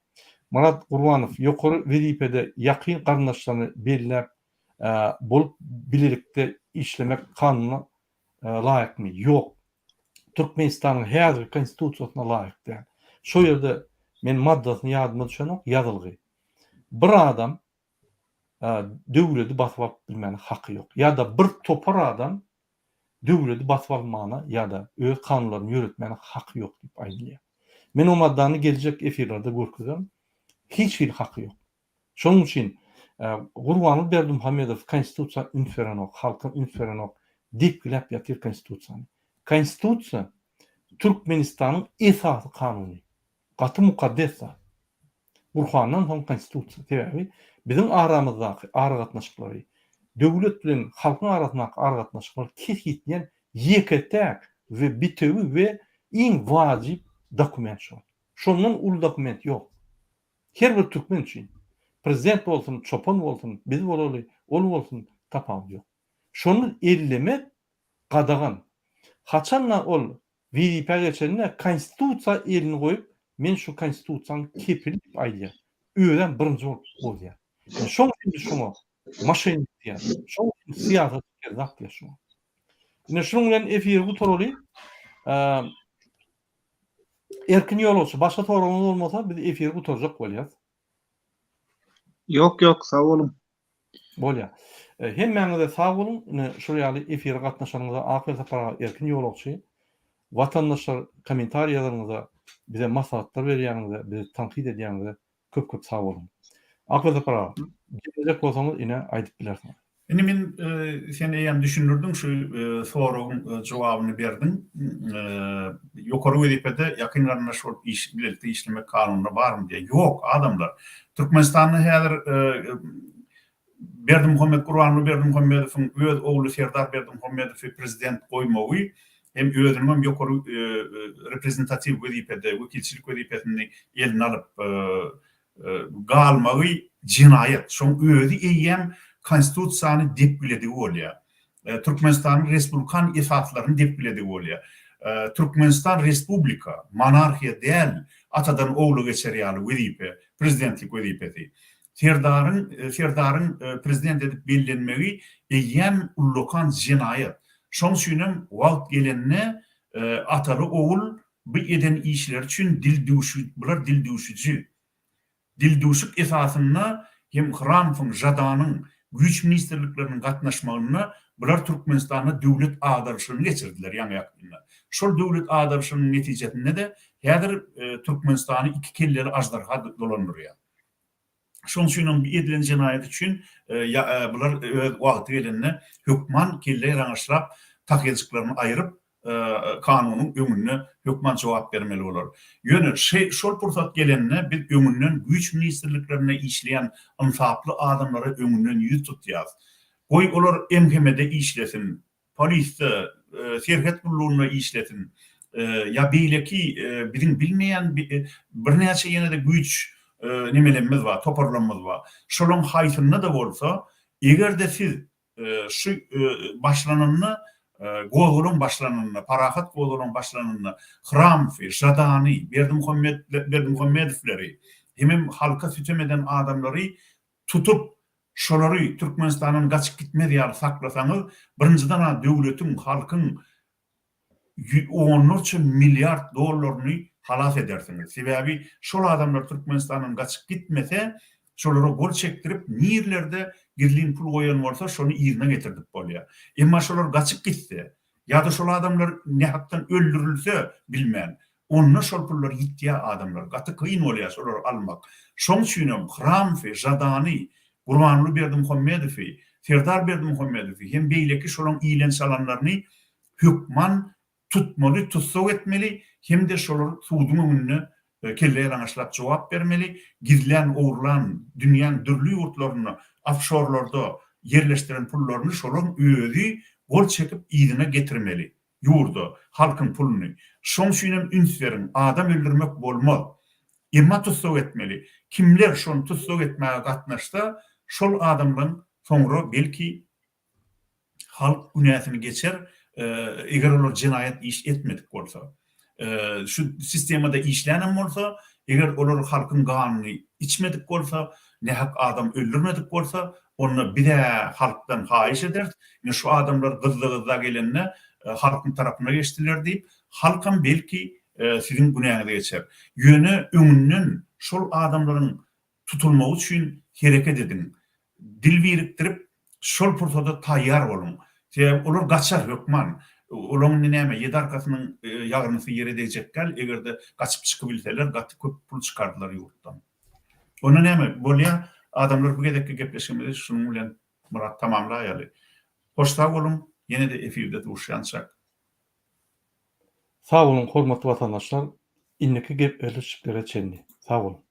Speaker 1: Myrat Gurbanow ýokary wezipede ýakyn garyndaşlaryny belläp bolup bilelikde işlemek kanuna laýykmy? Ýok. Türkmenistanyň häzirki konstitusiýasyna laýyk däl. Şo ýerde men maddasyny ýadyma düşenok, ýazylgy. Bir adam. döwledi basyp alyp bilmäne haky ýok. Ýa-da bir topar adam döwledi basyp almana ýa-da öz kanunlaryny ýöretmäne haky ýok diýip aýdylýar. Men o maddany geljek efirlerde görkezerin. Hiç hili haky ýok. Şonuň üçin Gurbanguly Berdimuhamedow konstitusiýa üns berenok, halka üns berenok, depgiläp ýatyr konstitusiýany. Konstitusiýa Türkmenistanyň esasy kanuny. Gaty mukaddes zat. Gurhandan soň konstitusiýa. Sebäbi biziň aramyzdaky aragatnaşyklary, döwlet bilen halkyň arasyndaky aragatnaşyklary kesgitleýän ýeke-täk we bitewi we iň wajyp dokument şol. Şondan uly dokument ýok. Her bir türkmen üçin. Prezident bolsun, çopan bolsun, biz bolaly, ol bolsun, tapawudy ýok. Şony ellemek gadagan. Haçanda ol Wezipä geçende konstitusiýa elini goýup men şu konstitusiýanyň kepili diýip aýdýar. Özem birinji bolup bozýar. Ine şoň üçin biz şoňa moşennik diýýäris. Şoň üçin syýasatçy kezzap diýýäris şoňa. Ine şunuň bilen efiri gutaraly. Erkin ýolagçy başga soragyňyz bolmasa biz efiri gutarjak bolýas.
Speaker 6: Ýok ýok sag boluň.
Speaker 1: Bolýar. Hemmäňize sag boluň. Ine şul ýaly efire gatnaşanyňyza Ak Sapar aga Erkin ýolagçy. Watandaşlar kommentariý ýazanyňyza, bize maslahatlar berýäniňize, bizi tankyt edýäniňize köp köp sag boluň. Ak Sapar aga, jemlejek bolsaňyz ine aýdyp bilersiňiz.
Speaker 2: Indi men sen eýýäm düşündirdiň şu soragyň jogabyny berdiň. Ýokary wezipede ýakyn garyndaş bolup iş bilelikde işlemek kanunda barmy diýýär. Ýok adamlar. Türkmenistanda häzir Berdimuhamet Gurbanguly Berdimuhamedowyň öz ogly Serdar Berdimuhamedowy prezident goýmagy hem özüniň hem ýokary reprezentatiw wezipede wekilçilik wezipesini eline alyp galmagy jenaýat. Şoň özi eýýäm konstitusiýany depgiledigi bolýar. Türkmenistanyň respublikan esaslaryny depgiledigi bolýar. Türkmenistan respublika, monarhiýa däl, atadan ogla geçer ýaly wezipe, prezidentlik wezipesi. Serdaryň Serdaryň prezident edip bellenmegi eýýäm ullakan jenaýat. Şoň üçinem wagt gelende ataly ogul Bu eden işleri üçin dildüwşük, bular dildüwşüji. Dildüwşük esasynda hem Hramowyň, Žadanyň, güýç ministrlikleriniň gatnaşmagynda bular Türkmenistanda döwlet agdaryşygyny geçirdiler ýaňy-ýakynda. Şol döwlet agdaryşygynyň netijesinde-de häzir Türkmenistany iki kelleli aždarha dolandyrýar. Şonuň üçin hem edilen jenaýat üçin bular öz wagty gelende hökman kelle ýalaňaçlap, tahýajyklaryny aýryp, kanunyň öňünde hökman jogap bermeli bolar. Ýöne şol pursat gelende biz öňünden güýç ministrliklerinde işleýän ynsaply adamlara öňünden ýüz tutýas. Goý olar MHM-de işlesin, polisde, serhet gullugynda işlesin ýa beýleki biziň bilmeýän birnäçe ýene-de güýç nemelemmiz bar, toparlamyz bar. Şolaň haýsynda-da bolsa, eger-de siz şu başlananda, gozgalaň başlananda, parahat gozgalaň başlananda Hramowy, Žadany, Berdimuhamet Berdimuhamedowleri hemem halka sütem eden adamlary tutup, şolary Türkmenistandan gaçyp gitmez ýaly saklasaňyz, birinjiden-ä döwletiň, halkyň onlarça milliard dollaryny halas edersiňiz. Sebäbi şol adamlar Türkmenistandan gaçyp gitmese, şolara gol çekdirip, nirlerde gizlin pul goýan bolsa, şony yzyna getirdip bolýar. Emma şolar gaçyp gitse, ýa-da şol adamlar nähakdan öldürilse bilmän, Onda şol pullar ýitýär adamlar. Gaty kyn bolýar şolary almak. Şoň üçinem Hramowy, Žadany, Gurbanguly Berdimuhamedowy, Serdar Berdimuhamedowy hem beýleki şolaň ilen-çalanlaryny hökman tutmaly, tussag etmeli hem-de şolar suduň öňünde kelle ýalaňaçlap jogap bermeli. Gizlän, ogurlan, dünýäň dürli ýurtlarynda, ofşorlarda ýerleşdiren pullaryny şolaň özi gol çekip yzyna getirmeli. Ýurda, halkyň puluny. Şoň üçinem üns beriň, adam öldürmek bolmaz. Emma tussag etmeli. Kimler şony tussag etmäge gatnaşsa, şol adamlaň soňra belki halk günäsini geçer, eger olar jenaýat iş etmedik bolsa. Şu sistemada işlänem bolsa, eger olar halkyň ganyny içmedik bolsa, nähak adam öldürmedik bolsa, onda biz-ä halkdan haýyş ederis, ine şu adamlar gyzza-gyzza gelende halkyň tarapyna geçdiler diýip, halkam belki siziň günäňizi geçer. Ýöne öňünden şol adamlaryň tutulmagy üçin hereket ediň. Dil birikdirip, şol pursada taýýar boluň. Sebäbi olar gaçar hökman. Olaň indi näme, ýedi arkasynyň ýagyrnysy ýere degjek däl, eger-de gaçyp çykybilseler, gaty köp pul çykardylar ýurtdan. Onda näme, bolýa, adamlar bu gezekki gepleşigimizi şunuň bilen Myrat tamamlaýaly. Hoş sag boluň, ýene-de efirde duşýançak.
Speaker 1: Sag boluň hormatly watandaşlar, indiki gepleşiklere çenli. Sag boluň.